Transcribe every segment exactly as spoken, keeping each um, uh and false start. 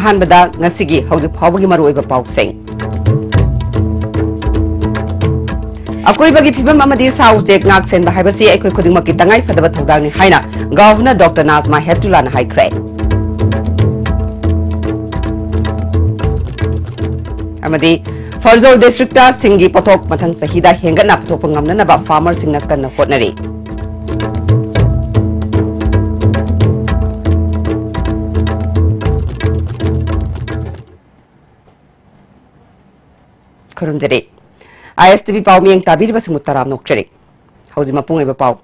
ꯑꯍꯥꯟꯕꯗ ꯉꯁꯤꯒꯤ ꯍꯧꯖꯤꯛ ꯐꯥꯎꯕꯒꯤ ꯃꯔꯨꯑꯣꯏꯕ ꯄꯥꯎꯁꯤꯡ꯫ ꯑꯀꯣꯏꯕꯒꯤ ꯐꯤꯕꯝ ꯑꯃꯗꯤ ꯁꯥ ꯎꯆꯦꯛ ꯉꯥꯛ ꯁꯦꯟꯕ ꯍꯥꯏꯕꯁꯤ ꯑꯩꯈꯣꯏ ꯈꯨꯗꯤꯡꯃꯛꯀꯤ ꯇꯉꯥꯏ ꯐꯗꯕ ꯊꯧꯗꯥꯡꯅꯤ ꯍꯥꯏꯅ ꯒꯚꯔꯅꯔ ꯗꯣꯛꯇꯔ ꯅꯥꯖꯃꯥ ꯍꯦꯞꯇꯨꯂꯥꯅ ꯍꯥꯏꯈ꯭ꯔꯦ꯫ ꯑꯃꯗꯤ ꯐꯔꯖꯧ ꯗꯤꯁꯇ꯭ꯔꯤꯛꯇ ꯁꯤꯡꯒꯤ ꯄꯣꯠꯊꯣꯛ ꯃꯊꯪ ꯆꯍꯤꯗ ꯍꯦꯟꯒꯠꯅ ꯄꯨꯊꯣꯛꯄ ꯉꯝꯅꯅꯕ ꯐꯥꯔꯃꯔꯁꯤꯡꯅ ꯀꯟꯅ ꯍꯣꯠꯅꯔꯤ꯫ ꯈꯨꯔꯨꯝꯖꯔꯤ꯫ ISTV ꯄꯥꯎ ꯃꯤꯌꯦꯡ ꯇꯥꯕꯤꯔꯤꯕꯁꯤꯡꯕꯨ ꯇꯔꯥꯝꯅ ꯑꯣꯛꯆꯔꯤ꯫ ꯍꯧꯖꯤꯛ ꯃꯄꯨꯡ ꯑꯣꯏꯕ ꯄꯥꯎ꯫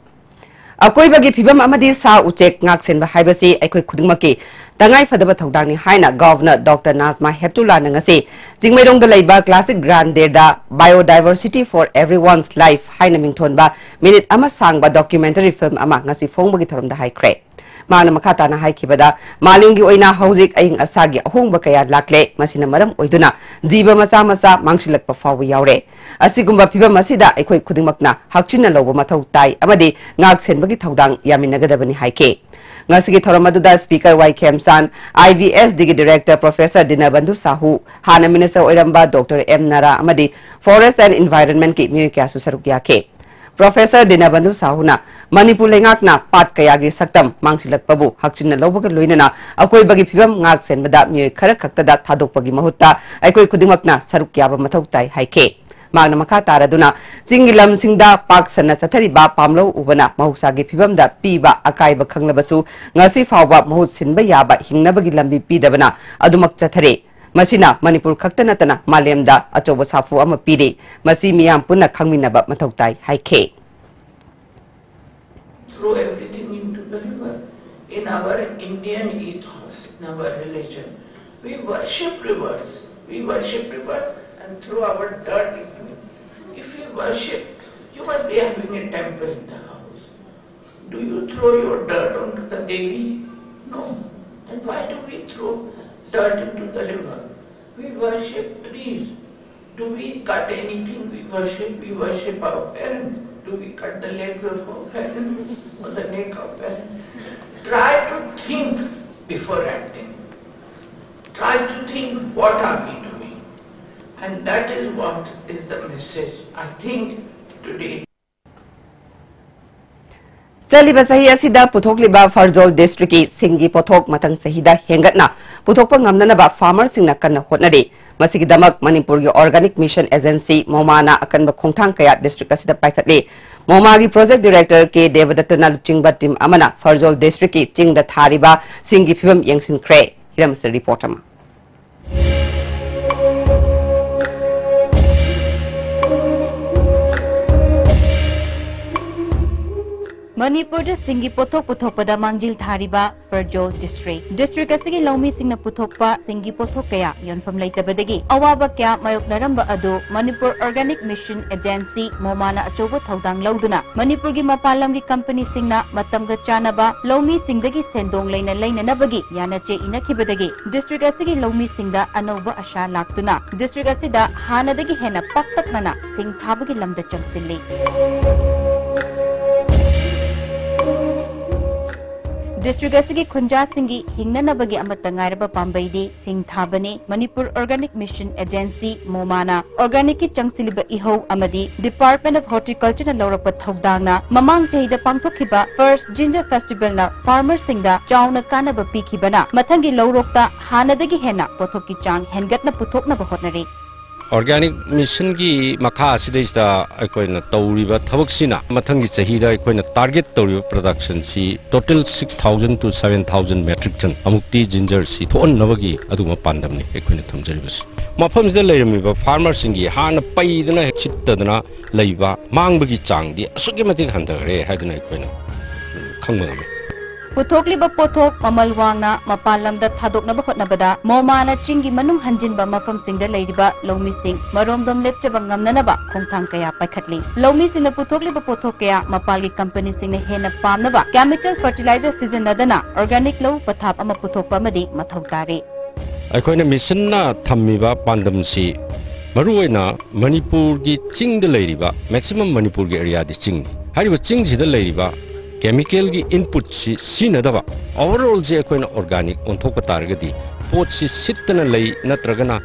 ꯑꯀꯣꯏꯕꯒꯤ ꯐꯤꯕꯝ ꯑꯃꯗꯤ ꯁꯥ ꯎꯆꯦꯛ ꯉꯥꯛꯁꯦꯟꯕ ꯍꯥꯏꯕꯁꯤ ꯑꯩꯈꯣꯏ ꯈꯨꯗꯤꯡꯃꯛꯀꯤ ꯇꯉꯥꯏ ꯐꯗꯕ ꯊꯧꯗꯥꯡꯅꯤ ꯍꯥꯏꯅ ꯒꯚꯔꯅꯔ ꯗꯣꯛꯇꯔ ꯅꯥꯖꯃꯥ ꯍꯦꯞꯇꯨꯂꯥꯅ ꯉꯁꯤ ꯆꯤꯡꯃꯩꯔꯣꯡꯗ ꯂꯩꯕ classic ꯒ꯭ꯔꯥꯟꯗꯦꯗ Biodiversity for Everyone's Life ꯍꯥꯏꯅ ꯃꯤꯡꯊꯣꯟꯕ ꯃꯤꯅꯤꯠ ꯑꯃ ꯁꯥꯡꯕ ꯗꯣꯀ꯭ꯌꯨꯃꯦꯟꯇꯔꯤ ꯐꯤꯜꯝ ꯑꯃ ꯉꯁꯤ ꯐꯣꯡꯕꯒꯤ ꯊꯧꯔꯝꯗ ꯍꯥꯏꯈ꯭ꯔꯦ꯫ ꯃꯍꯥꯛꯅ ꯃꯈꯥ ꯇꯥꯅ ꯍꯥꯏꯈꯤꯕꯗ, ꯃꯥꯂꯦꯝꯒꯤ ꯑꯣꯏꯅ ꯍꯧꯖꯤꯛ ꯑꯏꯪ ꯑꯁꯥꯒꯤ ꯑꯍꯣꯡꯕ ꯀꯌꯥ ꯂꯥꯛꯂꯦ, ꯃꯁꯤꯅ ꯃꯔꯝ ꯑꯣꯏꯗꯨꯅ ꯖꯤꯕ ꯃꯆꯥ ꯃꯆꯥ ꯃꯥꯡꯁꯤꯜꯂꯛꯄ ꯐꯥꯎꯕ ꯌꯥꯎꯔꯦ꯫ ꯑꯁꯤꯒꯨꯝꯕ ꯐꯤꯕꯝ ꯑꯁꯤꯗ ꯑꯩꯈꯣꯏ ꯈꯨꯗꯤꯡꯃꯛꯅ ꯍꯛꯆꯤꯟꯅ ꯂꯧꯕ ꯃꯊꯧ ꯇꯥꯏ ꯑꯃꯗꯤ ꯉꯥꯛ ꯁꯦꯟꯕꯒꯤ ꯊꯧꯗꯥꯡ ꯌꯥꯃꯤꯟꯅꯒꯗꯕꯅꯤ ꯍꯥꯏꯈꯤ꯫ ꯉꯁꯤꯒꯤ ꯊꯧꯔꯝ ꯑꯗꯨꯗ ꯁ꯭ꯄꯤꯀꯔ ꯋꯥꯏ ꯈꯦꯝꯆꯥꯟ, IVSDꯒꯤ ꯗꯤꯔꯦꯛꯇꯔ ꯄ꯭ꯔꯣꯐꯦꯁꯔ ꯗꯤꯅꯕꯟꯙꯨ ꯁꯥꯍꯨ, ꯍꯥꯟꯅ ꯃꯤꯅꯤꯁꯇꯔ ꯑꯣꯏꯔꯝꯕ ꯗꯣꯛꯇꯔ ꯑꯦꯝ ꯅꯥꯔꯥ ꯑꯃꯗꯤ ꯐꯣꯔꯦꯁ ꯑꯦꯟ ꯏꯟꯚꯥꯏꯔꯟꯃꯦꯟꯠꯀꯤ ꯃꯤꯑꯣꯏ ꯀꯌꯥꯁꯨ ꯁꯔꯨꯛ ꯌꯥꯈꯤ꯫ ꯄ꯭ꯔꯣꯐꯦꯁꯔ ꯗꯤꯅꯕꯟꯙꯨ ꯁꯥꯍꯨꯅ ꯃꯅꯤꯄꯨꯔ ꯂꯩꯉꯥꯛꯅ ꯄꯥꯠ ꯀꯌꯥꯒꯤ ꯁꯛꯇꯝ ꯃꯥꯡꯁꯤꯜꯂꯛꯄꯕꯨ ꯍꯛꯆꯤꯟꯅ ꯂꯧꯕꯒ ꯂꯣꯏꯅꯅ ꯑꯀꯣꯏꯕꯒꯤ ꯐꯤꯕꯝ ꯉꯥꯛ ꯁꯦꯟꯕꯗ ꯃꯤꯑꯣꯏ ꯈꯔ ꯈꯛꯇꯗ ꯊꯥꯗꯣꯛꯄꯒꯤ ꯃꯍꯨꯠꯇ ꯑꯩꯈꯣꯏ ꯈꯨꯗꯤꯡꯃꯛꯅ ꯁꯔꯨꯛ ꯌꯥꯕ ꯃꯊꯧ ꯇꯥꯏ ꯍꯥꯏꯈꯤ꯫ ꯃꯍꯥꯛꯅ ꯃꯈꯥ ꯇꯥꯔꯗꯨꯅ, ꯆꯤꯡꯒꯤ ꯂꯝꯁꯤꯡꯗ ꯄꯥꯛ ꯁꯟꯅ ꯆꯠꯊꯔꯤꯕ ꯄꯥꯝꯂꯧ ꯎꯕꯅ ꯃꯍꯧꯁꯥꯒꯤ ꯐꯤꯕꯝꯗ ꯄꯤꯕ ꯑꯀꯥꯏꯕ ꯈꯪꯂꯕꯁꯨ ꯉꯁꯤ ꯐꯥꯎꯕ ꯃꯍꯨꯠ ꯁꯤꯟꯕ ꯌꯥꯕ ꯍꯤꯡꯅꯕꯒꯤ ꯂꯝꯕꯤ ꯄꯤꯗꯕꯅ ꯑꯗꯨꯃꯛ ꯆꯠꯊꯔꯤ꯫ ꯃꯁꯤꯅ ꯃꯅꯤꯄꯨꯔ ꯈꯛꯇ ꯅꯠꯇꯅ ꯃꯥꯂꯦꯝꯗ ꯑꯆꯧꯕ ꯁꯥꯐꯨ ꯑꯃ ꯄꯤꯔꯤ꯫ ꯃꯁꯤ ꯃꯤꯌꯥꯝ ꯄꯨꯟꯅ ꯈꯪꯃꯤꯟꯅꯕ ꯃꯊꯧ ꯇꯥꯏ ꯍꯥꯏꯈꯤ꯫ Throw everything into the river. In our Indian ethos, in our religion, we worship rivers. We worship river and throw our dirt into it. If we worship, you must be having a temple in the house. Do you throw your dirt onto the Devi? No. Then why do we throw dirt into the river? We worship trees. Do we cut anything we worship? We worship our parents. Do we cut the legs of our parents or the neck of parents? Try to think before acting. Try to think, what are we doing? And that is what is the message, I think, today. ꯆꯠꯂꯤꯕ ꯆꯍꯤ ꯑꯁꯤꯗ ꯄꯨꯊꯣꯛꯂꯤꯕ ꯐꯔꯖꯣꯜ ꯗꯤꯁꯇ꯭ꯔꯤꯛꯀꯤ ꯁꯤꯡꯒꯤ ꯄꯣꯠꯊꯣꯛ ꯃꯊꯪ ꯆꯍꯤꯗ ꯍꯦꯟꯒꯠꯅ ꯄꯨꯊꯣꯛꯄ ꯉꯝꯅꯅꯕ ꯐꯥꯔꯃꯔꯁꯤꯡꯅ ꯀꯟꯅ ꯍꯣꯠꯅꯔꯤ꯫ ꯃꯁꯤꯒꯤꯗꯃꯛ ꯃꯅꯤꯄꯨꯔꯒꯤ ꯑꯣꯔꯒꯥꯅꯤꯛ ꯃꯤꯁꯟ ꯑꯦꯖꯦꯟꯁꯤ, ꯃꯣꯃꯥꯅ ꯑꯀꯟꯕ ꯈꯣꯡꯊꯥꯡ ꯀꯌꯥ ꯗꯤꯁꯇ꯭ꯔꯤꯛ ꯑꯁꯤꯗ ꯄꯥꯏꯈꯠꯂꯤ꯫ ꯃꯣꯃꯥꯒꯤ ꯄ꯭ꯔꯣꯖꯦꯛ ꯗꯤꯔꯦꯛꯇꯔ ꯀꯦ ꯗꯦꯕꯗꯠꯇꯅ ꯂꯨꯆꯤꯡꯕ ꯇꯤꯝ ꯑꯃꯅ ꯐꯔꯖꯣꯜ ꯗꯤꯁꯇ꯭ꯔꯤꯛꯀꯤ ꯆꯤꯡꯗ ꯊꯥꯔꯤꯕ ꯁꯤꯡꯒꯤ ꯐꯤꯕꯝ ꯌꯦꯡꯁꯤꯟꯈ꯭ꯔꯦ꯫ ꯍꯤꯔꯝ ꯑꯁꯤꯗ ꯔꯤꯄꯣꯔꯠ ꯑꯃ꯫ ꯃꯅꯤꯄꯨꯔꯗ ꯁꯤꯡꯒꯤ ꯄꯣꯠꯊꯣꯛ ꯄꯨꯊꯣꯛꯄꯗ ꯃꯥꯡꯖꯤꯜ ꯊꯥꯔꯤꯕ ꯐꯔꯖꯣꯜ ꯗꯤꯁꯇ꯭ꯔꯤꯛ꯫ ꯗꯤꯁꯇ꯭ꯔꯤꯛ ꯑꯁꯤꯒꯤ ꯂꯧꯃꯤꯁꯤꯡꯅ ꯄꯨꯊꯣꯛꯄ ꯁꯤꯡꯒꯤ ꯄꯣꯠꯊꯣꯛ ꯀꯌꯥ ꯌꯣꯟꯐꯝ ꯂꯩꯇꯕꯗꯒꯤ ꯑꯋꯥꯕ ꯀꯌꯥ ꯃꯥꯌꯣꯛꯅꯔꯝꯕ ꯑꯗꯨ ꯃꯅꯤꯄꯨꯔ ꯑꯣꯔꯒꯥꯅꯤꯛ ꯃꯤꯁꯟ ꯑꯦꯖꯦꯟꯁꯤ, ꯃꯣꯃꯥꯅ ꯑꯆꯧꯕ ꯊꯧꯗꯥꯡ ꯂꯧꯗꯨꯅ ꯃꯅꯤꯄꯨꯔꯒꯤ ꯃꯄꯥꯟ ꯂꯝꯒꯤ ꯀꯝꯄꯅꯤꯁꯤꯡꯅ ꯃꯇꯝꯒ ꯆꯥꯟꯅꯕ ꯂꯧꯃꯤꯁꯤꯡꯗꯒꯤ ꯁꯦꯟꯗꯣꯡ ꯂꯩꯅ ꯂꯩꯅꯅꯕꯒꯤ ꯌꯥꯅꯆꯦ ꯏꯅꯈꯤꯕꯗꯒꯤ ꯗꯤꯁꯇ꯭ꯔꯤꯛ ꯑꯁꯤꯒꯤ ꯂꯧꯃꯤꯁꯤꯡꯗ ꯑꯅꯧꯕ ꯑꯥꯁꯥ ꯂꯥꯛꯇꯨꯅ ꯗꯤꯁꯇ꯭ꯔꯤꯛ ꯑꯁꯤꯗ ꯍꯥꯟꯅꯗꯒꯤ ꯍꯦꯟꯅ ꯄꯥꯛꯇꯛꯅꯅ ꯁꯤꯡ ꯊꯥꯕꯒꯤ ꯂꯝꯗ ꯆꯪꯁꯤꯜꯂꯤ꯫ ꯗꯤꯁꯇ꯭ꯔꯤꯛ ꯑꯁꯤꯒꯤ ꯈꯨꯟꯖꯥꯁꯤꯡꯒꯤ ꯍꯤꯡꯅꯅꯕꯒꯤ ꯑꯃꯠꯇ ꯉꯥꯏꯔꯕ ꯄꯥꯝꯕꯩꯗꯤ ꯁꯤꯡ ꯊꯥꯕꯅꯤ꯫ ꯃꯅꯤꯄꯨꯔ ꯑꯣꯔꯒꯥꯅꯤꯛ ꯃꯤꯁꯟ ꯑꯦꯖꯦꯟꯁꯤ, ꯃꯣꯃꯥꯅ ꯑꯣꯔꯒꯥꯅꯤꯛꯀꯤ ꯆꯪꯁꯤꯜꯂꯤꯕ ꯏꯍꯧ ꯑꯃꯗꯤ Department of Horticultureꯅ ꯂꯧꯔꯛꯄ ꯊꯧꯗꯥꯡꯅ ꯃꯃꯥꯡ ꯆꯍꯤꯗ ꯄꯥꯡꯊꯣꯛꯈꯤꯕ First Ginger Festivalꯅ ꯐꯥꯔꯃꯔꯁꯤꯡꯗ ꯆꯥꯎꯅ ꯀꯥꯟꯅꯕ ꯄꯤꯈꯤꯕꯅ ꯃꯊꯪꯒꯤ ꯂꯧꯔꯣꯛꯇ ꯍꯥꯟꯅꯗꯒꯤ ꯍꯦꯟꯅ ꯄꯣꯠꯊꯣꯛꯀꯤ ꯆꯥꯡ ꯍꯦꯟꯒꯠꯅ ꯄꯨꯊꯣꯛꯅꯕ ꯍꯣꯠꯅꯔꯤ꯫ ꯑꯣꯔꯒꯥꯅꯤꯛ ꯃꯤꯁꯟꯒꯤ ꯃꯈꯥ ꯑꯁꯤꯗꯩꯁꯤꯗ ꯑꯩꯈꯣꯏꯅ ꯇꯧꯔꯤꯕ ꯊꯕꯛꯁꯤꯅ ꯃꯊꯪꯒꯤ ꯆꯍꯤꯗ ꯑꯩꯈꯣꯏꯅ ꯇꯥꯔꯒꯦꯠ ꯇꯧꯔꯤꯕ ꯄ꯭ꯔꯗꯛꯁꯟꯁꯤ total six thousand to seven thousand metric ton ꯑꯃꯨꯛꯇꯤ ꯖꯤꯟꯖꯔꯁꯤ ꯊꯣꯛꯍꯟꯅꯕꯒꯤ ꯑꯗꯨꯒꯨꯝꯕ ꯄꯥꯟꯗꯝꯅꯤ ꯑꯩꯈꯣꯏꯅ ꯊꯝꯖꯔꯤꯕꯁꯤ꯫ ꯃꯐꯝꯁꯤꯗ ꯂꯩꯔꯝꯃꯤꯕ ꯐꯥꯔꯃꯔꯁꯤꯡꯒꯤ ꯍꯥꯟꯅ ꯄꯩꯗꯅ ꯁꯤꯠꯇꯗꯅ ꯂꯩꯕ ꯃꯥꯡꯕꯒꯤ ꯆꯥꯡꯗꯤ ꯑꯁꯨꯛꯀꯤ ꯃꯇꯤꯛ ꯍꯟꯊꯈ꯭ꯔꯦ ꯍꯥꯏꯗꯨꯅ ꯑꯩꯈꯣꯏꯅ ꯈꯪꯕ ꯉꯝꯃꯤ꯫ ꯄꯨꯊꯣꯛꯂꯤꯕ ꯄꯣꯠꯊꯣꯛ ꯃꯃꯜ ꯋꯥꯡꯅ ꯃꯄꯥꯟ ꯂꯝꯗ ꯊꯥꯗꯣꯛꯅꯕ ꯍꯣꯠꯅꯕꯗ ꯃꯣꯃꯥꯅ ꯆꯤꯡꯒꯤ ꯃꯅꯨꯡ ꯍꯟꯖꯤꯟꯕ ꯃꯐꯝꯁꯤꯡꯗ ꯂꯩꯔꯤꯕ ꯂꯧꯃꯤꯁꯤꯡ ꯃꯔꯣꯝꯗꯣꯝ ꯂꯦꯞꯆꯕ ꯉꯝꯅꯅꯕ ꯈꯣꯡꯊꯥꯡ ꯀꯌꯥ ꯄꯥꯏꯈꯠꯂꯤ꯫ ꯂꯧꯃꯤꯁꯤꯡꯅ ꯄꯨꯊꯣꯛꯂꯤꯕ ꯄꯣꯠꯊꯣꯛ ꯀꯌꯥ ꯃꯄꯥꯜꯒꯤ ꯀꯝꯄꯅꯤꯁꯤꯡꯅ ꯍꯦꯟꯅ ꯄꯥꯝꯅꯕ chemical fertilizer ꯁꯤꯖꯤꯟꯅꯗꯅ organic ꯂꯧ ꯄꯊꯥꯞ ꯑꯃ ꯄꯨꯊꯣꯛꯄ ꯑꯃꯗꯤ ꯃꯊꯧ ꯇꯥꯔꯤ꯫ ꯑꯩꯈꯣꯏꯅ ꯃꯤꯁꯟꯅ ꯊꯝꯃꯤꯕ ꯄꯥꯟꯗꯝꯁꯤ ꯃꯔꯨꯑꯣꯏꯅ ꯃꯅꯤꯄꯨꯔꯒꯤ ꯆꯤꯡꯗ ꯂꯩꯔꯤꯕ, maximum ꯃꯅꯤꯄꯨꯔꯒꯤ areaꯗꯤ ꯆꯤꯡꯅꯤ꯫ ꯍꯥꯏꯔꯤꯕ ꯆꯤꯡꯁꯤꯗ ꯂꯩꯔꯤꯕ chemicalꯒꯤ inputꯁꯤ ꯁꯤꯖꯤꯟꯅꯗꯕ, overallꯁꯤ ꯑꯩꯈꯣꯏꯅ organic ꯑꯣꯟꯊꯣꯛꯄ ꯇꯥꯔꯒꯗꯤ ꯄꯣꯠꯁꯤ ꯁꯤꯠꯇꯅ ꯂꯩ ꯅꯠꯇ꯭ꯔꯒꯅ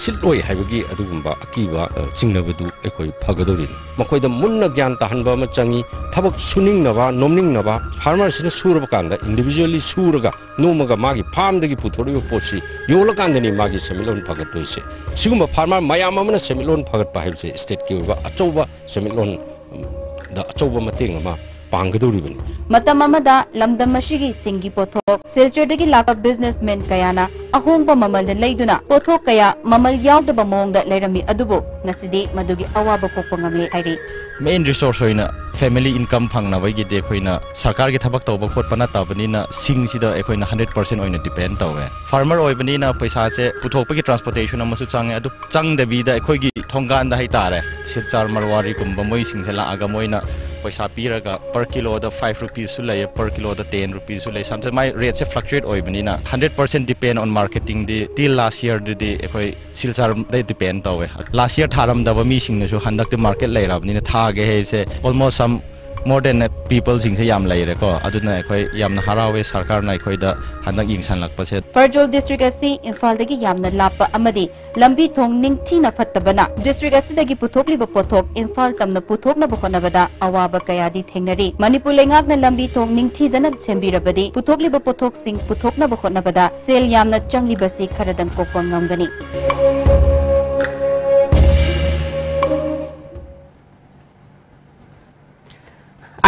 ꯁꯤꯠꯂꯣꯏ ꯍꯥꯏꯕꯒꯤ ꯑꯗꯨꯒꯨꯝꯕ ꯑꯀꯤꯕ, ꯑ, ꯆꯤꯡꯅꯕꯗꯨ ꯑꯩꯈꯣꯏ ꯐꯒꯗꯧꯔꯤꯅꯤ꯫ ꯃꯈꯣꯏꯗ ꯃꯨꯟꯅ ꯒ꯭ꯌꯥꯟ ꯇꯥꯍꯟꯕ ꯑꯃ ꯆꯪꯏ꯫ ꯊꯕꯛ ꯁꯨꯅꯤꯡꯅꯕ, ꯅꯣꯝꯅꯤꯡꯅꯕ, ꯐꯥꯔꯃꯔꯁꯤꯅ ꯁꯨꯔꯕ ꯀꯥꯟꯗ, ꯏꯟꯗꯤꯕꯤꯖꯨꯋꯦꯜꯂꯤ ꯁꯨꯔꯒ ꯅꯣꯝꯃꯒ ꯃꯥꯒꯤ ꯐꯥꯔꯝꯗꯒꯤ ꯄꯨꯊꯣꯔꯛꯏꯕ ꯄꯣꯠꯁꯤ ꯌꯣꯜꯂꯀꯥꯟꯗꯅꯤ ꯃꯥꯒꯤ ꯁꯦꯟꯃꯤꯠꯂꯣꯟ ꯐꯒꯠꯇꯣꯏꯁꯦ꯫ ꯁꯤꯒꯨꯝꯕ ꯐꯥꯔꯃꯔ ꯃꯌꯥꯝ ꯑꯃꯅ ꯁꯦꯟꯃꯤꯠꯂꯣꯟ ꯐꯒꯠꯄ ꯍꯥꯏꯕꯁꯦ ꯁ꯭ꯇꯦꯠꯀꯤ ꯑꯣꯏꯕ ꯑꯆꯧꯕ ꯁꯦꯟꯃꯤꯠꯂꯣꯟꯗ ꯑꯆꯧꯕ ꯃꯇꯦꯡ ꯑꯃ ꯄꯥꯡꯒꯗꯧꯔꯤꯕꯅꯤ꯫ ꯃꯇꯝ ꯑꯃꯗ ꯂꯝꯗꯝ ꯑꯁꯤꯒꯤ ꯁꯤꯡꯒꯤ ꯄꯣꯠꯊꯣꯛ ꯁꯤꯜꯆꯔꯗꯒꯤ ꯂꯥꯛꯄ ꯕꯤꯖꯤꯅꯦꯁꯃꯦꯟ ꯀꯌꯥꯅ ꯑꯍꯣꯡꯕ ꯃꯃꯜꯗ ꯂꯩꯗꯨꯅ ꯄꯣꯠꯊꯣꯛ ꯀꯌꯥ ꯃꯃꯜ ꯌꯥꯎꯗꯕ ꯃꯑꯣꯡꯗ ꯂꯩꯔꯝꯃꯤ, ꯑꯗꯨꯕꯨ ꯉꯁꯤꯗꯤ ꯃꯗꯨꯒꯤ ꯑꯋꯥꯕ ꯀꯣꯛꯄ ꯉꯝꯂꯦ ꯍꯥꯏꯔꯤ꯫ ꯃꯦꯟ ꯔꯤꯁꯣꯔꯁ ꯑꯣꯏꯅ ꯐꯦꯃꯤꯂꯤ ꯏꯟꯀꯝ ꯐꯪꯅꯕꯒꯤꯗꯤ ꯑꯩꯈꯣꯏꯅ ꯁꯔꯀꯥꯔꯒꯤ ꯊꯕꯛ ꯇꯧꯕ ꯈꯣꯠꯄ ꯅꯠꯇꯕꯅꯤꯅ ꯁꯤꯡꯁꯤꯗ ꯑꯩꯈꯣꯏꯅ ꯍꯟꯗ꯭ꯔꯦꯠ ꯄꯥꯔꯁꯦꯟ ꯑꯣꯏꯅ ꯗꯤꯄꯦꯟ ꯇꯧꯋꯦ꯫ ꯐꯥꯔꯃꯔ ꯑꯣꯏꯕꯅꯤꯅ ꯄꯩꯁꯥꯁꯦ ꯄꯨꯊꯣꯛꯄꯒꯤ ꯇ꯭ꯔꯥꯟꯁꯄꯣꯔꯇꯦꯁꯟ ꯑꯃꯁꯨ ꯆꯪꯉꯦ, ꯑꯗꯨ ꯆꯪꯗꯕꯤꯗ ꯑꯩꯈꯣꯏꯒꯤ ꯊꯣꯡꯒꯥꯟꯗ ꯍꯥꯏꯇꯥꯔꯦ, ꯁꯤꯜꯆꯔ ꯃꯔꯋꯥꯔꯤꯒꯨꯝꯕ ꯃꯣꯏꯁꯤꯡꯁꯦ ꯂꯥꯛꯑꯒ ꯃꯣꯏꯅ ꯄꯩꯁꯥ ꯄꯤꯔꯒ per ꯀꯤꯂꯣꯗ ꯐꯥꯏꯚ ꯔꯨꯄꯤꯁꯁꯨ ꯂꯩꯌꯦ, per ꯀꯤꯂꯣꯗ ꯇꯦꯟ ꯔꯨꯄꯤꯁꯁꯨ ꯂꯩ꯫ ꯁꯝꯇꯥꯏꯝꯁ ꯃꯥꯏ ꯔꯦꯠꯁꯦ ꯐ꯭ꯂꯛꯆꯨꯌꯦꯠ ꯑꯣꯏꯕꯅꯤꯅ ꯍꯟꯗ꯭ꯔꯦꯠ ꯄꯥꯔꯁꯦꯟ ꯗꯤꯄꯦꯟ ꯑꯣꯟ ꯃꯥꯔꯀꯦꯇꯤꯡꯗꯤ ꯇꯤꯜ ꯂꯥꯁ ꯌꯔꯗꯗꯤ ꯑꯩꯈꯣꯏ ꯁꯤꯜꯆꯔꯗ ꯗꯤꯄꯦꯟ ꯇꯧꯋꯦ꯫ ꯂꯥꯁ ꯌꯔ ꯊꯥꯔꯝꯗꯕ ꯃꯤꯁꯤꯡꯅꯁꯨ ꯍꯟꯗꯛꯇꯤ ꯃꯥꯔꯀꯦꯠ ꯂꯩꯔꯕꯅꯤꯅ ꯊꯥꯒꯦ ꯍꯥꯏꯕꯁꯦ ꯑꯣꯜꯃꯣꯁ ꯁꯝ ꯃꯣꯔ ꯗꯦꯟ ꯄꯤꯄꯜꯁꯤꯡꯁꯦ ꯌꯥꯝ ꯂꯩꯔꯦꯀꯣ꯫ ꯑꯗꯨꯅ ꯑꯩꯈꯣꯏ ꯌꯥꯝꯅ ꯍꯔꯥꯎꯋꯦ ꯁꯔꯀꯥꯔꯅ ꯑꯩꯈꯣꯏꯗ ꯍꯟꯗꯛ ꯌꯦꯡꯁꯤꯜꯂꯛꯄꯁꯦ꯫ ꯄꯔꯖꯣꯜ ꯗꯤꯁꯇ꯭ꯔꯤꯛ ꯑꯁꯤ ꯏꯝꯐꯥꯜꯗꯒꯤ ꯌꯥꯝꯅ ꯂꯥꯞꯄ ꯑꯃꯗꯤ ꯂꯝꯕꯤ ꯊꯣꯡ ꯅꯤꯡꯊꯤꯅ ꯐꯠꯇꯕꯅ ꯗꯤꯁꯇ꯭ꯔꯤꯛ ꯑꯁꯤꯗꯒꯤ ꯄꯨꯊꯣꯛꯂꯤꯕ ꯄꯣꯠꯊꯣꯛ ꯏꯝꯐꯥꯜ ꯇꯝꯅ ꯄꯨꯊꯣꯛꯅꯕ ꯍꯣꯠꯅꯕꯗ ꯑꯋꯥꯕ ꯀꯌꯥꯗꯤ ꯊꯦꯡꯅꯔꯤ꯫ ꯃꯅꯤꯄꯨꯔ ꯂꯩꯉꯥꯛꯅ ꯂꯝꯕꯤ ꯊꯣꯡ ꯅꯤꯡꯊꯤꯖꯅ ꯁꯦꯝꯕꯤꯔꯕꯗꯤ ꯄꯨꯊꯣꯛꯂꯤꯕ ꯄꯣꯠꯊꯣꯛꯁꯤꯡ ꯄꯨꯊꯣꯛꯅꯕ ꯍꯣꯠꯅꯕꯗ ꯁꯦꯜ ꯌꯥꯝꯅ ꯆꯪꯂꯤꯕꯁꯤ ꯈꯔꯗꯪ ꯀꯣꯛꯄ ꯉꯝꯒꯅꯤ꯫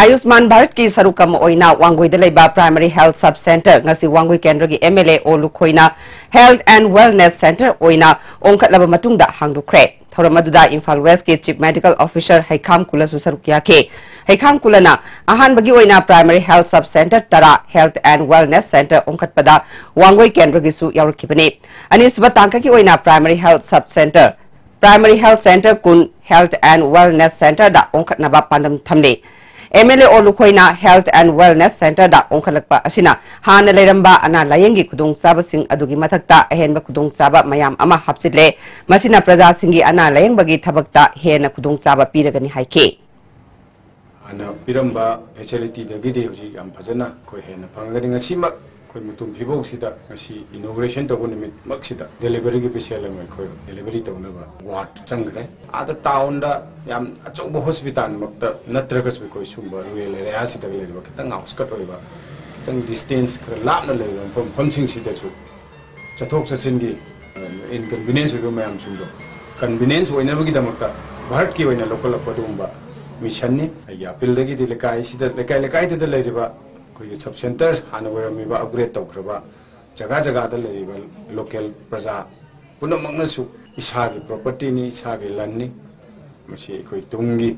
ꯑꯌꯨꯁꯃꯥꯟ ꯚꯥꯔꯠꯀꯤ ꯁꯔꯨꯛ ꯑꯃ ꯑꯣꯏꯅ ꯋꯥꯡꯒꯣꯏꯗ ꯂꯩꯕ ꯄ꯭ꯔꯥꯏꯃꯔꯤ ꯍꯦꯜꯊ ꯁꯕ ꯁꯦꯟꯇꯔ ꯉꯁꯤ ꯋꯥꯡꯒꯣꯏ ꯀꯦꯟꯗ꯭ꯔꯒꯤ ꯑꯦꯝ ꯑꯦꯜ ꯑꯦ ꯑꯣ ꯂꯨꯈꯣꯏꯅ ꯍꯦꯜꯊ ꯑꯦꯟ ꯋꯦꯜꯅꯦꯁ ꯁꯦꯟꯇꯔ ꯑꯣꯏꯅ ꯑꯣꯟꯈꯠꯂꯕ ꯃꯇꯨꯡꯗ ꯍꯥꯡꯗꯣꯛꯈ꯭ꯔꯦ꯫ ꯊꯧꯔꯝ ꯑꯗꯨꯗ ꯏꯝꯐꯥꯜ ꯋꯦꯁꯀꯤ ꯆꯤꯐ ꯃꯦꯗꯤꯀꯦꯜ ꯑꯣꯐꯤꯁꯔ ꯍꯩꯈꯥꯝ ꯀꯨꯂꯁꯨ ꯁꯔꯨꯛ ꯌꯥꯈꯤ꯫ ꯍꯩꯈꯥꯝ ꯀꯨꯂꯅ ꯑꯍꯥꯟꯕꯒꯤ ꯑꯣꯏꯅ ꯄ꯭ꯔꯥꯏꯃꯔꯤ ꯍꯦꯜꯊ ꯁꯕ ꯁꯦꯟꯇꯔ ꯇꯔꯥ ꯍꯦꯜꯊ ꯑꯦꯟ ꯋꯦꯜꯅꯦꯁ ꯁꯦꯟꯇꯔ ꯑꯣꯟꯈꯠꯄꯗ ꯋꯥꯡꯒꯣꯏ ꯀꯦꯟꯗ꯭ꯔꯒꯤꯁꯨ ꯌꯥꯎꯔꯛꯈꯤꯕꯅꯤ꯫ ꯑꯅꯤꯁꯨꯕ ꯇꯥꯡꯀꯛꯀꯤ ꯑꯣꯏꯅ primary health sub centre primary health centre ꯀꯨꯟ ꯍꯦꯜꯊ ꯑꯦꯟ ꯋꯦꯜꯅꯦꯁ ꯁꯦꯟꯇꯔꯗ ꯑꯣꯟꯈꯠꯅꯕ ꯄꯥꯟꯗꯝ ꯊꯝꯂꯤ꯫ ꯑꯦꯝ ꯑꯦꯜ ꯑꯦ ꯑꯣ ꯂꯨꯈꯣꯏꯅ ꯍꯦꯜꯊ ꯑꯦꯟ ꯋꯦꯜꯅꯦꯁ ꯁꯦꯟꯇꯔꯗ ꯑꯣꯟꯈꯠꯂꯛꯄ ꯑꯁꯤꯅ ꯍꯥꯟꯅ ꯂꯩꯔꯝꯕ ꯑꯅꯥ ꯂꯥꯌꯦꯡꯒꯤ ꯈꯨꯗꯣꯡꯆꯥꯕꯁꯤꯡ ꯑꯗꯨꯒꯤ ꯃꯊꯛꯇ ꯑꯍꯦꯟꯕ ꯈꯨꯗꯣꯡꯆꯥꯕ ꯃꯌꯥꯝ ꯑꯃ ꯍꯥꯞꯆꯤꯜꯂꯦ꯫ ꯃꯁꯤꯅ ꯄ꯭ꯔꯖꯥꯁꯤꯡꯒꯤ ꯑꯅꯥ ꯂꯥꯌꯦꯡꯕꯒꯤ ꯊꯕꯛꯇ ꯍꯦꯟꯅ ꯈꯨꯗꯣꯡꯆꯥꯕ ꯄꯤꯔꯒꯅꯤ ꯍꯥꯏꯈꯤ꯫ ꯍꯥꯟꯅ ꯄꯤꯔꯝꯕ ꯐꯦꯁꯤꯂꯤꯇꯤꯗꯒꯤꯗꯤ ꯍꯧꯖꯤꯛ ꯌꯥꯝ ꯐꯖꯅ ꯑꯩꯈꯣꯏ ꯍꯦꯟꯅ ꯐꯪꯒꯅꯤ꯫ ꯉꯁꯤꯃꯛ ꯑꯩꯈꯣꯏ ꯃꯨꯇꯨꯝ ꯐꯤꯕꯧꯁꯤꯗ ꯉꯁꯤ inauguration ꯇꯧꯕ ꯅꯨꯃꯤꯠꯃꯛꯁꯤꯗ deliveryꯒꯤ patient ꯑꯃ ꯑꯩꯈꯣꯏ delivery ꯇꯧꯅꯕ ward ꯆꯪꯈ꯭ꯔꯦ꯫ ꯑꯥꯗ townꯗ ꯌꯥꯝ ꯑꯆꯧꯕ hospitalꯃꯛꯇ ꯅꯠꯇ꯭ꯔꯒꯁꯨ ꯑꯩꯈꯣꯏ ꯁꯨꯝꯕ rural areaꯁꯤꯗ ꯂꯩꯔꯤꯕ ꯈꯤꯇꯪ outskirt ꯑꯣꯏꯕ, ꯈꯤꯇꯪ distance ꯈꯔ ꯂꯥꯞꯅ ꯂꯩꯔꯤꯕ ꯃꯐꯝ ꯃꯐꯝꯁꯤꯡꯁꯤꯗꯁꯨ ꯆꯠꯊꯣꯛ ꯆꯠꯁꯤꯟꯒꯤ inconvenience ꯑꯣꯏꯕ ꯃꯌꯥꯝꯁꯤꯡꯗꯣ convenience ꯑꯣꯏꯅꯕꯒꯤꯗꯃꯛꯇ ꯚꯥꯔꯠꯀꯤ ꯑꯣꯏꯅ ꯂꯧꯈꯠꯂꯛꯄ ꯑꯗꯨꯒꯨꯝꯕ missionꯅꯤ꯫ ꯑꯩꯒꯤ appealꯗꯒꯤꯗꯤ ꯂꯩꯀꯥꯏꯁꯤꯗ, ꯂꯩꯀꯥꯏ ꯂꯩꯀꯥꯏꯗꯨꯗ ꯂꯩꯔꯤꯕ ꯑꯩꯈꯣꯏꯒꯤ sub centre ꯍꯥꯟꯅ ꯑꯣꯏꯔꯝꯃꯤꯕ upgrade ꯇꯧꯈ꯭ꯔꯕ ꯖꯒꯥ ꯖꯒꯥꯗ ꯂꯩꯔꯤꯕ local ꯄ꯭ꯔꯖꯥ ꯄꯨꯝꯅꯃꯛꯅꯁꯨ ꯏꯁꯥꯒꯤ propertyꯅꯤ, ꯏꯁꯥꯒꯤ ꯂꯟꯅꯤ꯫ ꯃꯁꯤ ꯑꯩꯈꯣꯏ ꯇꯨꯡꯒꯤ,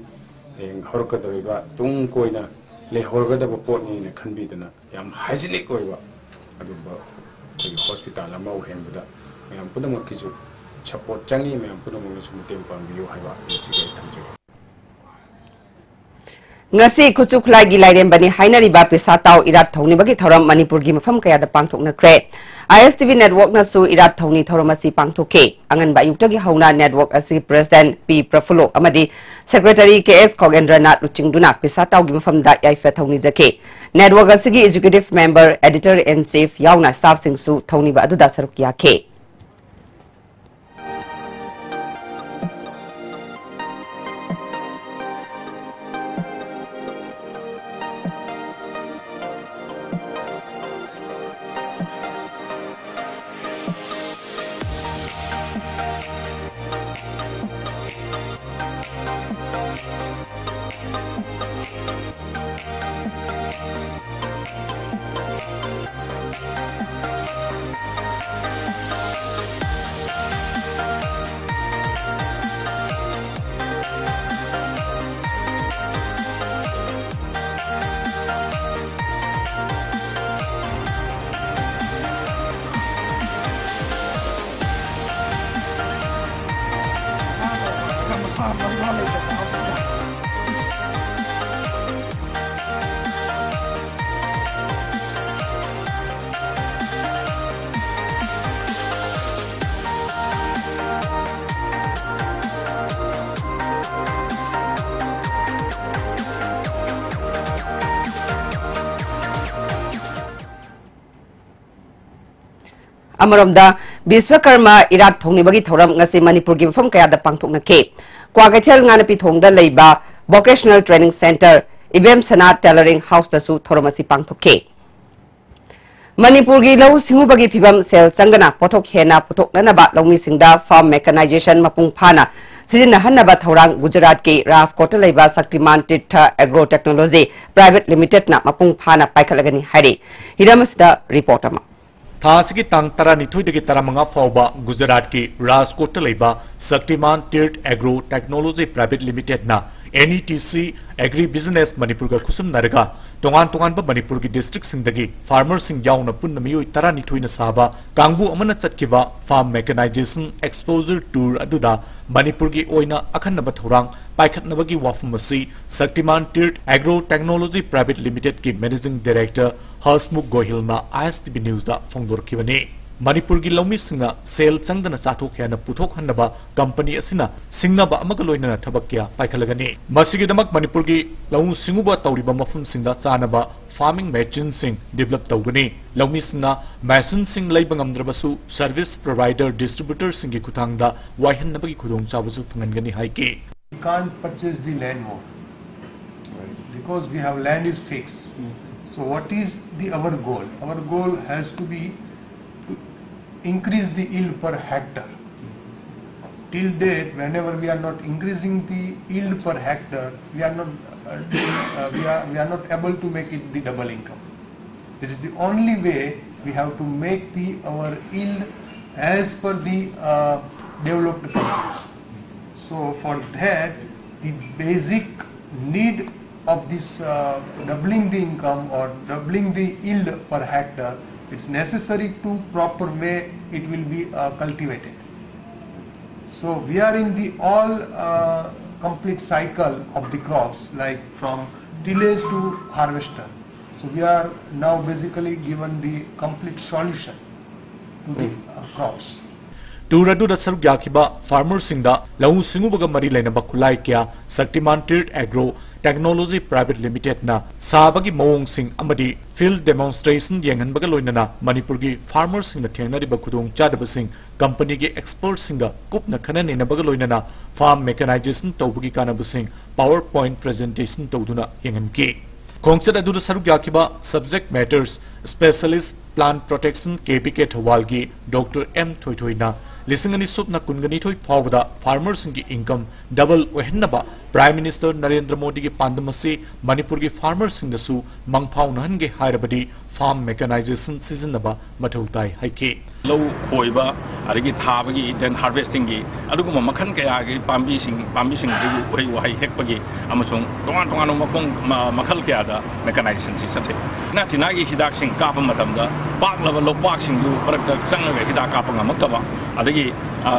ꯍꯌꯦꯡ ꯍꯧꯔꯛꯀꯗꯧꯔꯤꯕ ꯇꯨꯡ ꯀꯣꯏꯅ ꯂꯩꯍꯧꯔꯒꯗꯕ ꯄꯣꯠꯅꯤꯅ ꯈꯟꯕꯤꯗꯅ ꯌꯥꯝ hygienic ꯑꯣꯏꯕ ꯑꯗꯨꯒꯨꯝꯕ ꯑꯩꯈꯣꯏꯒꯤ hospital ꯑꯃ ꯑꯣꯏꯍꯟꯕꯗ ꯃꯌꯥꯝ ꯄꯨꯝꯅꯃꯛꯀꯤꯁꯨ support ꯆꯪꯉꯤ, ꯃꯌꯥꯝ ꯄꯨꯝꯅꯃꯛꯅꯁꯨ ꯃꯇꯦꯡ ꯄꯥꯡꯕꯤꯌꯨ ꯍꯥꯏꯕ ꯃꯁꯤꯒꯤ ꯑꯩ ꯊꯝꯖꯒꯦ꯫ ꯉꯁꯤ ꯈꯨꯠꯁꯨ ꯈꯨꯠꯂꯥꯏꯒꯤ ꯂꯥꯏꯔꯦꯝꯕꯅꯤ ꯍꯥꯏꯅꯔꯤꯕ ꯄꯤꯁꯥ ꯇꯥꯎ ꯏꯔꯥꯠ ꯊꯧꯅꯤꯕꯒꯤ ꯊꯧꯔꯝ ꯃꯅꯤꯄꯨꯔꯒꯤ ꯃꯐꯝ ꯀꯌꯥꯗ ꯄꯥꯡꯊꯣꯛꯅꯈ꯭ꯔꯦ꯫ ISTV networkꯅꯁꯨ ꯏꯔꯥꯠ ꯊꯧꯅꯤ ꯊꯧꯔꯝ ꯑꯁꯤ ꯄꯥꯡꯊꯣꯛꯈꯤ꯫ ꯑꯉꯟꯕ ꯑꯌꯨꯛꯇꯒꯤ ꯍꯧꯅ network ꯑꯁꯤꯒꯤ president P ꯄ꯭ꯔꯐꯨꯜꯂꯣ ꯑꯃꯗꯤ secretary K S ꯈꯣꯒꯦꯟꯗ꯭ꯔꯅꯥꯊ ꯂꯨꯆꯤꯡꯗꯨꯅ ꯄꯤꯁꯥ ꯇꯥꯎꯒꯤ ꯃꯐꯝꯗ ꯌꯥꯏꯐ ꯊꯧꯅꯤ ꯆꯠꯈꯤ꯫ Network ꯑꯁꯤꯒꯤ executive member, editor in chief ꯌꯥꯎꯅ staffꯁꯤꯡꯁꯨ ꯊꯧꯅꯤꯕ ꯑꯗꯨꯗ ꯁꯔꯨꯛ ꯌꯥꯈꯤ꯫ ꯑꯃꯔꯣꯝꯗ, ꯕꯤꯁ꯭ꯋꯀꯔꯃ ꯏꯔꯥꯠ ꯊꯧꯅꯤꯕꯒꯤ ꯊꯧꯔꯝ ꯉꯁꯤ ꯃꯅꯤꯄꯨꯔꯒꯤ ꯃꯐꯝ ꯀꯌꯥꯗ ꯄꯥꯡꯊꯣꯛꯅꯈꯤ꯫ ꯀ꯭ꯋꯥꯀꯩꯊꯦꯜ ꯉꯥꯅꯄꯤꯊꯣꯡꯗ ꯂꯩꯕ Vocational Training Centre, ꯏꯕꯦꯝꯁꯅꯥ Tailoring Houseꯇꯁꯨ ꯊꯧꯔꯝ ꯑꯁꯤ ꯄꯥꯡꯊꯣꯛꯈꯤ꯫ ꯃꯅꯤꯄꯨꯔꯒꯤ ꯂꯧꯎ ꯁꯤꯡꯎꯕꯒꯤ ꯐꯤꯕꯝ ꯁꯦꯜ ꯆꯪꯗꯅ ꯄꯣꯠꯊꯣꯛ ꯍꯦꯟꯅ ꯄꯨꯊꯣꯛꯅꯅꯕ ꯂꯧꯃꯤꯁꯤꯡꯗ farm mechanization ꯃꯄꯨꯡ ꯐꯥꯅ ꯁꯤꯖꯤꯟꯅꯍꯟꯅꯕ ꯊꯧꯔꯥꯡ ꯒꯨꯖꯔꯥꯠꯀꯤ ꯔꯥꯖꯀꯣꯠꯇ ꯂꯩꯕ ꯁꯛꯇꯤꯃꯥꯟ ꯇꯤꯔꯊ Agro Technology Private Limitedꯅ ꯃꯄꯨꯡ ꯐꯥꯅ ꯄꯥꯏꯈꯠꯂꯒꯅꯤ ꯍꯥꯏꯔꯤ꯫ ꯍꯤꯔꯝ ꯑꯁꯤꯗ report ꯑꯃ꯫ ꯊꯥ ꯑꯁꯤꯒꯤ ꯇꯥꯡ ꯇꯔꯥꯅꯤꯊꯣꯏꯗꯒꯤ ꯇꯔꯥꯃꯉꯥ ꯐꯥꯎꯕ ꯒꯨꯖꯔꯥꯠꯀꯤ ꯔꯥꯖꯀꯣꯠꯇ ꯂꯩꯕ ꯁꯛꯇꯤꯃꯥꯟ ꯇꯤꯔꯊ Agro Technology Private Limitedꯅ NETC Agri Business ꯃꯅꯤꯄꯨꯔꯒ ꯈꯨꯠꯁꯝꯅꯔꯒ ꯇꯣꯉꯥꯟ ꯇꯣꯉꯥꯟꯕ ꯃꯅꯤꯄꯨꯔꯒꯤ districtꯁꯤꯡꯗꯒꯤ farmerꯁꯤꯡ ꯌꯥꯎꯅ ꯄꯨꯟꯅ ꯃꯤꯑꯣꯏ ꯇꯔꯥꯅꯤꯊꯣꯏꯅ ꯁꯥꯕ ꯀꯥꯡꯕꯨ ꯑꯃꯅ ꯆꯠꯈꯤꯕ farm mechanization exposure tour ꯑꯗꯨꯗ ꯃꯅꯤꯄꯨꯔꯒꯤ ꯑꯣꯏꯅ ꯑꯈꯟꯅꯕ ꯊꯧꯔꯥꯡ ꯄꯥꯏꯈꯠꯅꯕꯒꯤ ꯋꯥꯐꯝ ꯑꯁꯤ ꯁꯛꯇꯤꯃꯥꯟ ꯇꯤꯔꯊ Agro Technology Private Limitedꯀꯤ Managing Director ꯍꯔꯁꯃꯨꯈ ꯒꯣꯍꯤꯜꯅ ISTV Newsꯗ ꯐꯣꯡꯗꯣꯔꯛꯈꯤꯕꯅꯤ꯫ ꯃꯅꯤꯄꯨꯔꯒꯤ ꯂꯧꯃꯤꯁꯤꯡꯅ ꯁꯦꯜ ꯆꯪꯗꯅ ꯆꯥꯊꯣꯛ ꯍꯦꯟꯅ ꯄꯨꯊꯣꯛꯍꯟꯅꯕ company ꯑꯁꯤꯅ ꯁꯤꯡꯅꯕ ꯑꯃꯒ ꯂꯣꯏꯅꯅ ꯊꯕꯛ ꯀꯌꯥ ꯄꯥꯏꯈꯠꯂꯒꯅꯤ꯫ ꯃꯁꯤꯒꯤꯗꯃꯛ ꯃꯅꯤꯄꯨꯔꯒꯤ ꯂꯧꯎ ꯁꯤꯡꯎꯕ ꯇꯧꯔꯤꯕ ꯃꯐꯝꯁꯤꯡꯗ ꯆꯥꯅꯕ farming machineꯁꯤꯡ develop ꯇꯧꯒꯅꯤ꯫ ꯂꯧꯃꯤꯁꯤꯡꯅ machineꯁꯤꯡ ꯂꯩꯕ ꯉꯝꯗ꯭ꯔꯕꯁꯨ service provider distributorꯁꯤꯡꯒꯤ ꯈꯨꯠꯊꯥꯡꯗ ꯋꯥꯏꯍꯟꯅꯕꯒꯤ ꯈꯨꯗꯣꯡꯆꯥꯕꯁꯨ ꯐꯪꯍꯟꯒꯅꯤ ꯍꯥꯏꯈꯤ꯫ We can't purchase the land more because we have land is fixed. So what is the our goal? Our goal has to be to increase the yield per hectare. Till date, whenever we are not increasing the yield per hectare, we are not uh, doing, uh, we are we are not able to make it the double income. That is the only way we have to make the our yield as per the uh, developed countries. So for that, the basic need of this uh, doubling the income or doubling the yield per hectare, it's necessary to proper way it will be uh, cultivated. So we are in the all uh, complete cycle of the crops, like from tillage to harvester. So we are now basically given the complete solution to the uh, crops. Tour ꯑꯗꯨꯗ ꯁꯔꯨꯛ ꯌꯥꯈꯤꯕ farmerꯁꯤꯡꯗ ꯂꯧꯎ ꯁꯤꯡꯎꯕꯒ ꯃꯔꯤ ꯂꯩꯅꯕ ꯈꯨꯠꯂꯥꯏ ꯀꯌꯥ ꯁꯛꯇꯤꯃꯥꯟ ꯇꯤꯔꯊ Agro Technology Private Limitedꯅ ꯁꯥꯕꯒꯤ ꯃꯑꯣꯡꯁꯤꯡ ꯑꯃꯗꯤ field demonstration ꯌꯦꯡꯍꯟꯕꯒ ꯂꯣꯏꯅꯅ ꯃꯅꯤꯄꯨꯔꯒꯤ farmerꯁꯤꯡꯅ ꯊꯦꯡꯅꯔꯤꯕ ꯈꯨꯗꯣꯡꯆꯥꯗꯕꯁꯤꯡ companyꯒꯤ expertꯁꯤꯡꯒ ꯀꯨꯞꯅ ꯈꯟꯅ ꯅꯩꯅꯕꯒ ꯂꯣꯏꯅꯅ farm mechanization ꯇꯧꯕꯒꯤ ꯀꯥꯟꯅꯕꯁꯤꯡ PowerPoint presentation ꯇꯧꯗꯨꯅ ꯌꯦꯡꯍꯟꯈꯤ꯫ ꯈꯣꯡꯆꯠ ꯑꯗꯨꯗ ꯁꯔꯨꯛ ꯌꯥꯈꯤꯕ subject matters specialist plant protection KPK ꯊꯧꯕꯥꯜꯒꯤ Doctor M ꯊꯣꯏꯊꯣꯏꯅ ꯂꯤꯁꯤꯡ ꯑꯅꯤ ꯁꯨꯞꯅ ꯀꯨꯟꯒ ꯅꯤꯊꯣꯏ ꯐꯥꯎꯕꯗ farmerꯁꯤꯡꯒꯤ income double ꯑꯣꯏꯍꯟꯅꯕ Prime Minister ꯅꯔꯦꯟꯗ꯭ꯔ ꯃꯣꯗꯤꯒꯤ ꯄꯥꯟꯗꯝ ꯑꯁꯤ ꯃꯅꯤꯄꯨꯔꯒꯤ farmerꯁꯤꯡꯗꯁꯨ ꯃꯪꯐꯥꯎꯅꯍꯟꯒꯦ ꯍꯥꯏꯔꯕꯗꯤ farm mechanization ꯁꯤꯖꯤꯟꯅꯕ ꯃꯊꯧ ꯇꯥꯏ ꯍꯥꯏꯈꯤ꯫ ꯂꯧ ꯈꯣꯏꯕ, ꯑꯗꯒꯤ ꯊꯥꯕꯒꯤ, then harvestingꯒꯤ, ꯑꯗꯨꯒꯨꯝꯕ ꯃꯈꯜ ꯀꯌꯥꯒꯤ ꯄꯥꯝꯕꯤꯁꯤꯡ, ꯄꯥꯝꯕꯤꯁꯤꯡꯗꯒꯤ ꯎꯍꯩ ꯋꯥꯍꯩ ꯍꯦꯛꯄꯒꯤ ꯑꯃꯁꯨꯡ ꯇꯣꯉꯥꯟ ꯇꯣꯉꯥꯟꯕ ꯃꯈꯣꯡ, ꯃ-, ꯃꯈꯜ ꯀꯌꯥꯗ mechanizationꯁꯤ ꯆꯠꯊꯩ꯫ ꯂꯥꯏꯅꯥ ꯇꯤꯟꯅꯥꯒꯤ ꯍꯤꯗꯥꯛꯁꯤꯡ ꯀꯥꯞꯄ ꯃꯇꯝꯗ ꯄꯥꯛꯂꯕ ꯂꯧꯄꯥꯛꯁꯤꯡꯗꯨ ꯃꯔꯛꯇ ꯆꯪꯉꯒ ꯍꯤꯗꯥꯛ ꯀꯥꯞꯄ ꯉꯝꯃꯛꯇꯕ, ꯑꯗꯒꯤ, ꯑ,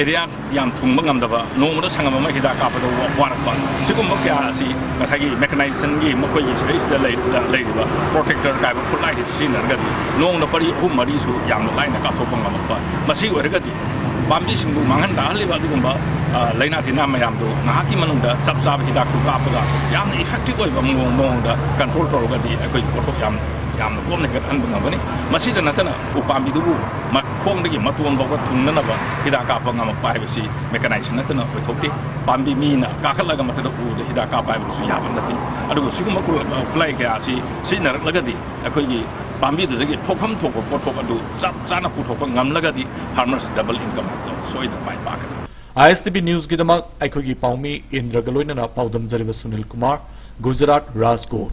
area ꯌꯥꯝ ꯊꯨꯡꯕ ꯉꯝꯗꯕ, ꯅꯣꯡꯃꯗ ꯁꯪꯒꯝ ꯑꯃ ꯍꯤꯗꯥꯛ ꯀꯥꯞꯄꯗ ꯋꯥ-, ꯋꯥꯔꯛꯄ, ꯁꯤꯒꯨꯝꯕ ꯀꯌꯥ ꯑꯁꯤ ꯉꯁꯥꯏꯒꯤ mechanizationꯒꯤ ꯃꯈꯣꯏꯒꯤ ꯁꯤꯗꯩꯁꯤꯗ ꯂꯩ-, ꯂꯩꯔꯤꯕ protector ꯀꯥꯏꯕ ꯈꯨꯠꯂꯥꯏꯁꯤ ꯁꯤꯖꯤꯟꯅꯔꯒꯗꯤ ꯅꯣꯡꯃꯗ ꯄꯔꯤ ꯑꯍꯨꯝ ꯃꯔꯤꯁꯨ ꯌꯥꯝꯅ ꯂꯥꯏꯅ ꯀꯥꯞꯊꯣꯛꯄ ꯉꯝꯃꯛꯄ꯫ ꯃꯁꯤ ꯑꯣꯏꯔꯒꯗꯤ ꯄꯥꯝꯕꯤꯁꯤꯡꯕꯨ ꯃꯥꯡꯍꯟ ꯇꯥꯍꯜꯂꯤꯕ ꯑꯗꯨꯒꯨꯝꯕ, ꯑ, ꯂꯥꯏꯅꯥ ꯇꯤꯟꯅꯥ ꯃꯌꯥꯝꯗꯨ ꯉꯥꯏꯍꯥꯛꯀꯤ ꯃꯅꯨꯡꯗ ꯆꯞ ꯆꯥꯕ ꯍꯤꯗꯥꯛꯇꯨ ꯀꯥꯞꯄꯒ ꯌꯥꯝꯅ effective ꯑꯣꯏꯕ ꯃꯑꯣꯡ-, ꯃꯑꯣꯡꯗ control ꯇꯧꯔꯒꯗꯤ ꯑꯩꯈꯣꯏꯒꯤ ꯄꯣꯠꯊꯣꯛ ꯌꯥꯝ, ꯌꯥꯝꯅ ꯀꯣꯝꯅ ꯍꯦꯟꯒꯠꯍꯟꯕ ꯉꯝꯒꯅꯤ꯫ ꯃꯁꯤꯗ ꯅꯠꯇꯅ ꯎꯄꯥꯝꯕꯤꯗꯨꯕꯨ ꯃꯈꯣꯡꯗꯒꯤ ꯃꯇꯣꯟ ꯐꯥꯎꯕ ꯊꯨꯡꯅꯅꯕ ꯍꯤꯗꯥꯛ ꯀꯥꯞꯄ ꯉꯝꯃꯛꯄ ꯍꯥꯏꯕꯁꯤ mechanization ꯅꯠꯇꯅ ꯑꯣꯏꯊꯣꯛꯇꯦ꯫ ꯄꯥꯝꯕꯤ ꯃꯤꯅ ꯀꯥꯈꯠꯂꯒ ꯃꯊꯛꯇ ꯎꯗ ꯍꯤꯗꯥꯛ ꯀꯥꯞꯄ ꯍꯥꯏꯕꯗꯨꯁꯨ ꯌꯥꯕ ꯅꯠꯇꯦ꯫ ꯑꯗꯨꯕꯨ ꯁꯤꯒꯨꯝꯕ ꯈꯨꯠꯂꯥꯏ ꯀꯌꯥ ꯑꯁꯤ ꯁꯤꯖꯤꯟꯅꯔꯛꯂꯒꯗꯤ ꯑꯩꯈꯣꯏꯒꯤ ꯄꯥꯝꯕꯤꯗꯨꯗꯒꯤ ꯊꯣꯛꯐꯝ ꯊꯣꯛꯄ ꯄꯣꯠꯊꯣꯛ ꯑꯗꯨ ꯆꯞ ꯆꯥꯅ ꯄꯨꯊꯣꯛꯄ ꯉꯝꯂꯒꯗꯤ farmers double income ꯍꯥꯏꯕꯗꯣ ꯁꯣꯏꯗꯅ ꯃꯥꯏ ꯄꯥꯛꯀꯅꯤ꯫ ISTV Newsꯀꯤꯗꯃꯛ ꯑꯩꯈꯣꯏꯒꯤ ꯄꯥꯎꯃꯤ ꯏꯟꯗ꯭ꯔꯒ ꯂꯣꯏꯅꯅ ꯄꯥꯎꯗꯝꯖꯔꯤꯕ ꯁꯨꯅꯤꯜ ꯀꯨꯃꯥꯔ, ꯒꯨꯖꯔꯥꯠ, ꯔꯥꯖꯀꯣꯠ꯫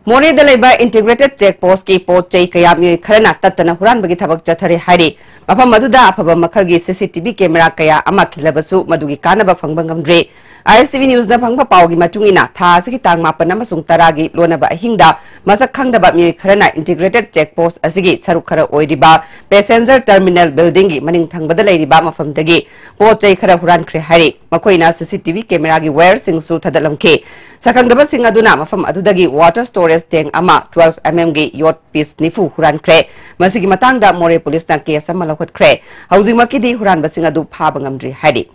ꯃꯣꯔꯦꯗ ꯂꯩꯕ Integrated Check Postꯀꯤ ꯄꯣꯠ ꯆꯩ ꯀꯌꯥ ꯃꯤꯑꯣꯏ ꯈꯔꯅ ꯇꯠꯇꯅ ꯍꯨꯔꯥꯟꯕꯒꯤ ꯊꯕꯛ ꯆꯠꯊꯔꯦ ꯍꯥꯏꯔꯤ꯫ ꯃꯐꯝ ꯑꯗꯨꯗ ꯑꯐꯕ ꯃꯈꯜꯒꯤ CCTV camera ꯀꯌꯥ ꯑꯃ ꯈꯤꯜꯂꯕꯁꯨ ꯃꯗꯨꯒꯤ ꯀꯥꯟꯅꯕ ꯐꯪꯕ ꯉꯝꯗ꯭ꯔꯦ꯫ ISTV Newsꯅ ꯐꯪꯕ ꯄꯥꯎꯒꯤ ꯃꯇꯨꯡ ꯏꯟꯅ, ꯊꯥ ꯑꯁꯤꯒꯤ ꯇꯥꯡ ꯃꯥꯄꯟ ꯑꯃꯁꯨꯡ ꯇꯔꯥꯒꯤ ꯂꯣꯟꯅꯕ ꯑꯍꯤꯡꯗ ꯃꯁꯛ ꯈꯪꯗꯕ ꯃꯤꯑꯣꯏ ꯈꯔꯅ Integrated Check Post ꯑꯁꯤꯒꯤ ꯁꯔꯨꯛ ꯈꯔ ꯑꯣꯏꯔꯤꯕ Passenger Terminal Buildingꯒꯤ ꯃꯅꯤꯡ ꯊꯪꯕꯗ ꯂꯩꯔꯤꯕ ꯃꯐꯝꯗꯒꯤ ꯄꯣꯠ ꯆꯩ ꯈꯔ ꯍꯨꯔꯥꯟꯈ꯭ꯔꯦ ꯍꯥꯏꯔꯤ꯫ ꯃꯈꯣꯏꯅ CCTV cameraꯒꯤ wireꯁꯤꯡꯁꯨ ꯊꯥꯗꯠꯂꯝꯈꯤ꯫ ꯁꯛꯈꯪꯗꯕꯁꯤꯡ ꯑꯗꯨꯅ ꯃꯐꯝ ꯑꯗꯨꯗꯒꯤ water storage tank ꯑꯃ, twelve mmꯒꯤ ꯌꯣꯠ piece ꯅꯤꯐꯨ ꯍꯨꯔꯥꯟꯈ꯭ꯔꯦ꯫ ꯃꯁꯤꯒꯤ ꯃꯇꯥꯡꯗ ꯃꯣꯔꯦ ꯄꯨꯂꯤꯁꯅ case ꯑꯃ ꯂꯧꯈꯠꯈ꯭ꯔꯦ꯫ ꯍꯧꯖꯤꯛꯃꯛꯀꯤꯗꯤ ꯍꯨꯔꯥꯟꯕꯁꯤꯡ ꯑꯗꯨ ꯐꯥꯕ ꯉꯝꯗ꯭ꯔꯤ ꯍꯥꯏꯔꯤ꯫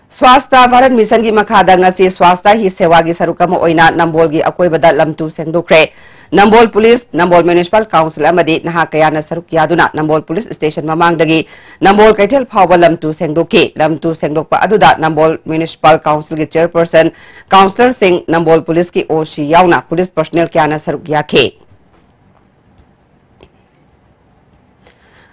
ꯁ꯭ꯋꯥꯁꯊ ꯚꯥꯔꯠ ꯃꯤꯁꯟꯒꯤ ꯃꯈꯥꯗ ꯉꯁꯤ ꯁ꯭ꯋꯥꯁꯊ ꯍꯤ ꯁꯦꯋꯥꯒꯤ ꯁꯔꯨꯛ ꯑꯃ ꯑꯣꯏꯅ ꯅꯝꯕꯣꯜꯒꯤ ꯑꯀꯣꯏꯕꯗ ꯂꯝꯇꯨ ꯁꯦꯡꯗꯣꯛꯈ꯭ꯔꯦ꯫ ꯅꯝꯕꯣꯜ ꯄꯨꯂꯤꯁ, ꯅꯝꯕꯣꯜ ꯃ꯭ꯌꯨꯅꯤꯁꯤꯄꯥꯜ ꯀꯥꯎꯟꯁꯤꯜ ꯑꯃꯗꯤ ꯅꯍꯥ ꯀꯌꯥꯅ ꯁꯔꯨꯛ ꯌꯥꯗꯨꯅ ꯅꯝꯕꯣꯜ ꯄꯨꯂꯤꯁ ꯁ꯭ꯇꯦꯁꯟ ꯃꯃꯥꯡꯗꯒꯤ ꯅꯝꯕꯣꯜ ꯀꯩꯊꯦꯜ ꯐꯥꯎꯕ ꯂꯝꯇꯨ ꯁꯦꯡꯗꯣꯛꯈꯤ꯫ ꯂꯝꯇꯨ ꯁꯦꯡꯗꯣꯛꯄ ꯑꯗꯨꯗ ꯅꯝꯕꯣꯜ ꯃ꯭ꯌꯨꯅꯤꯁꯤꯄꯥꯜ ꯀꯥꯎꯟꯁꯤꯜꯒꯤ ꯆꯦꯌꯔꯄꯔꯁꯟ, ꯀꯥꯎꯟꯁꯤꯂꯔꯁꯤꯡ, ꯅꯝꯕꯣꯜ ꯄꯨꯂꯤꯁꯀꯤ ꯑꯣ ꯁꯤ ꯌꯥꯎꯅ ꯄꯨꯂꯤꯁ ꯄꯔꯁꯣꯅꯦꯜ ꯀꯌꯥꯅ ꯁꯔꯨꯛ ꯌꯥꯈꯤ꯫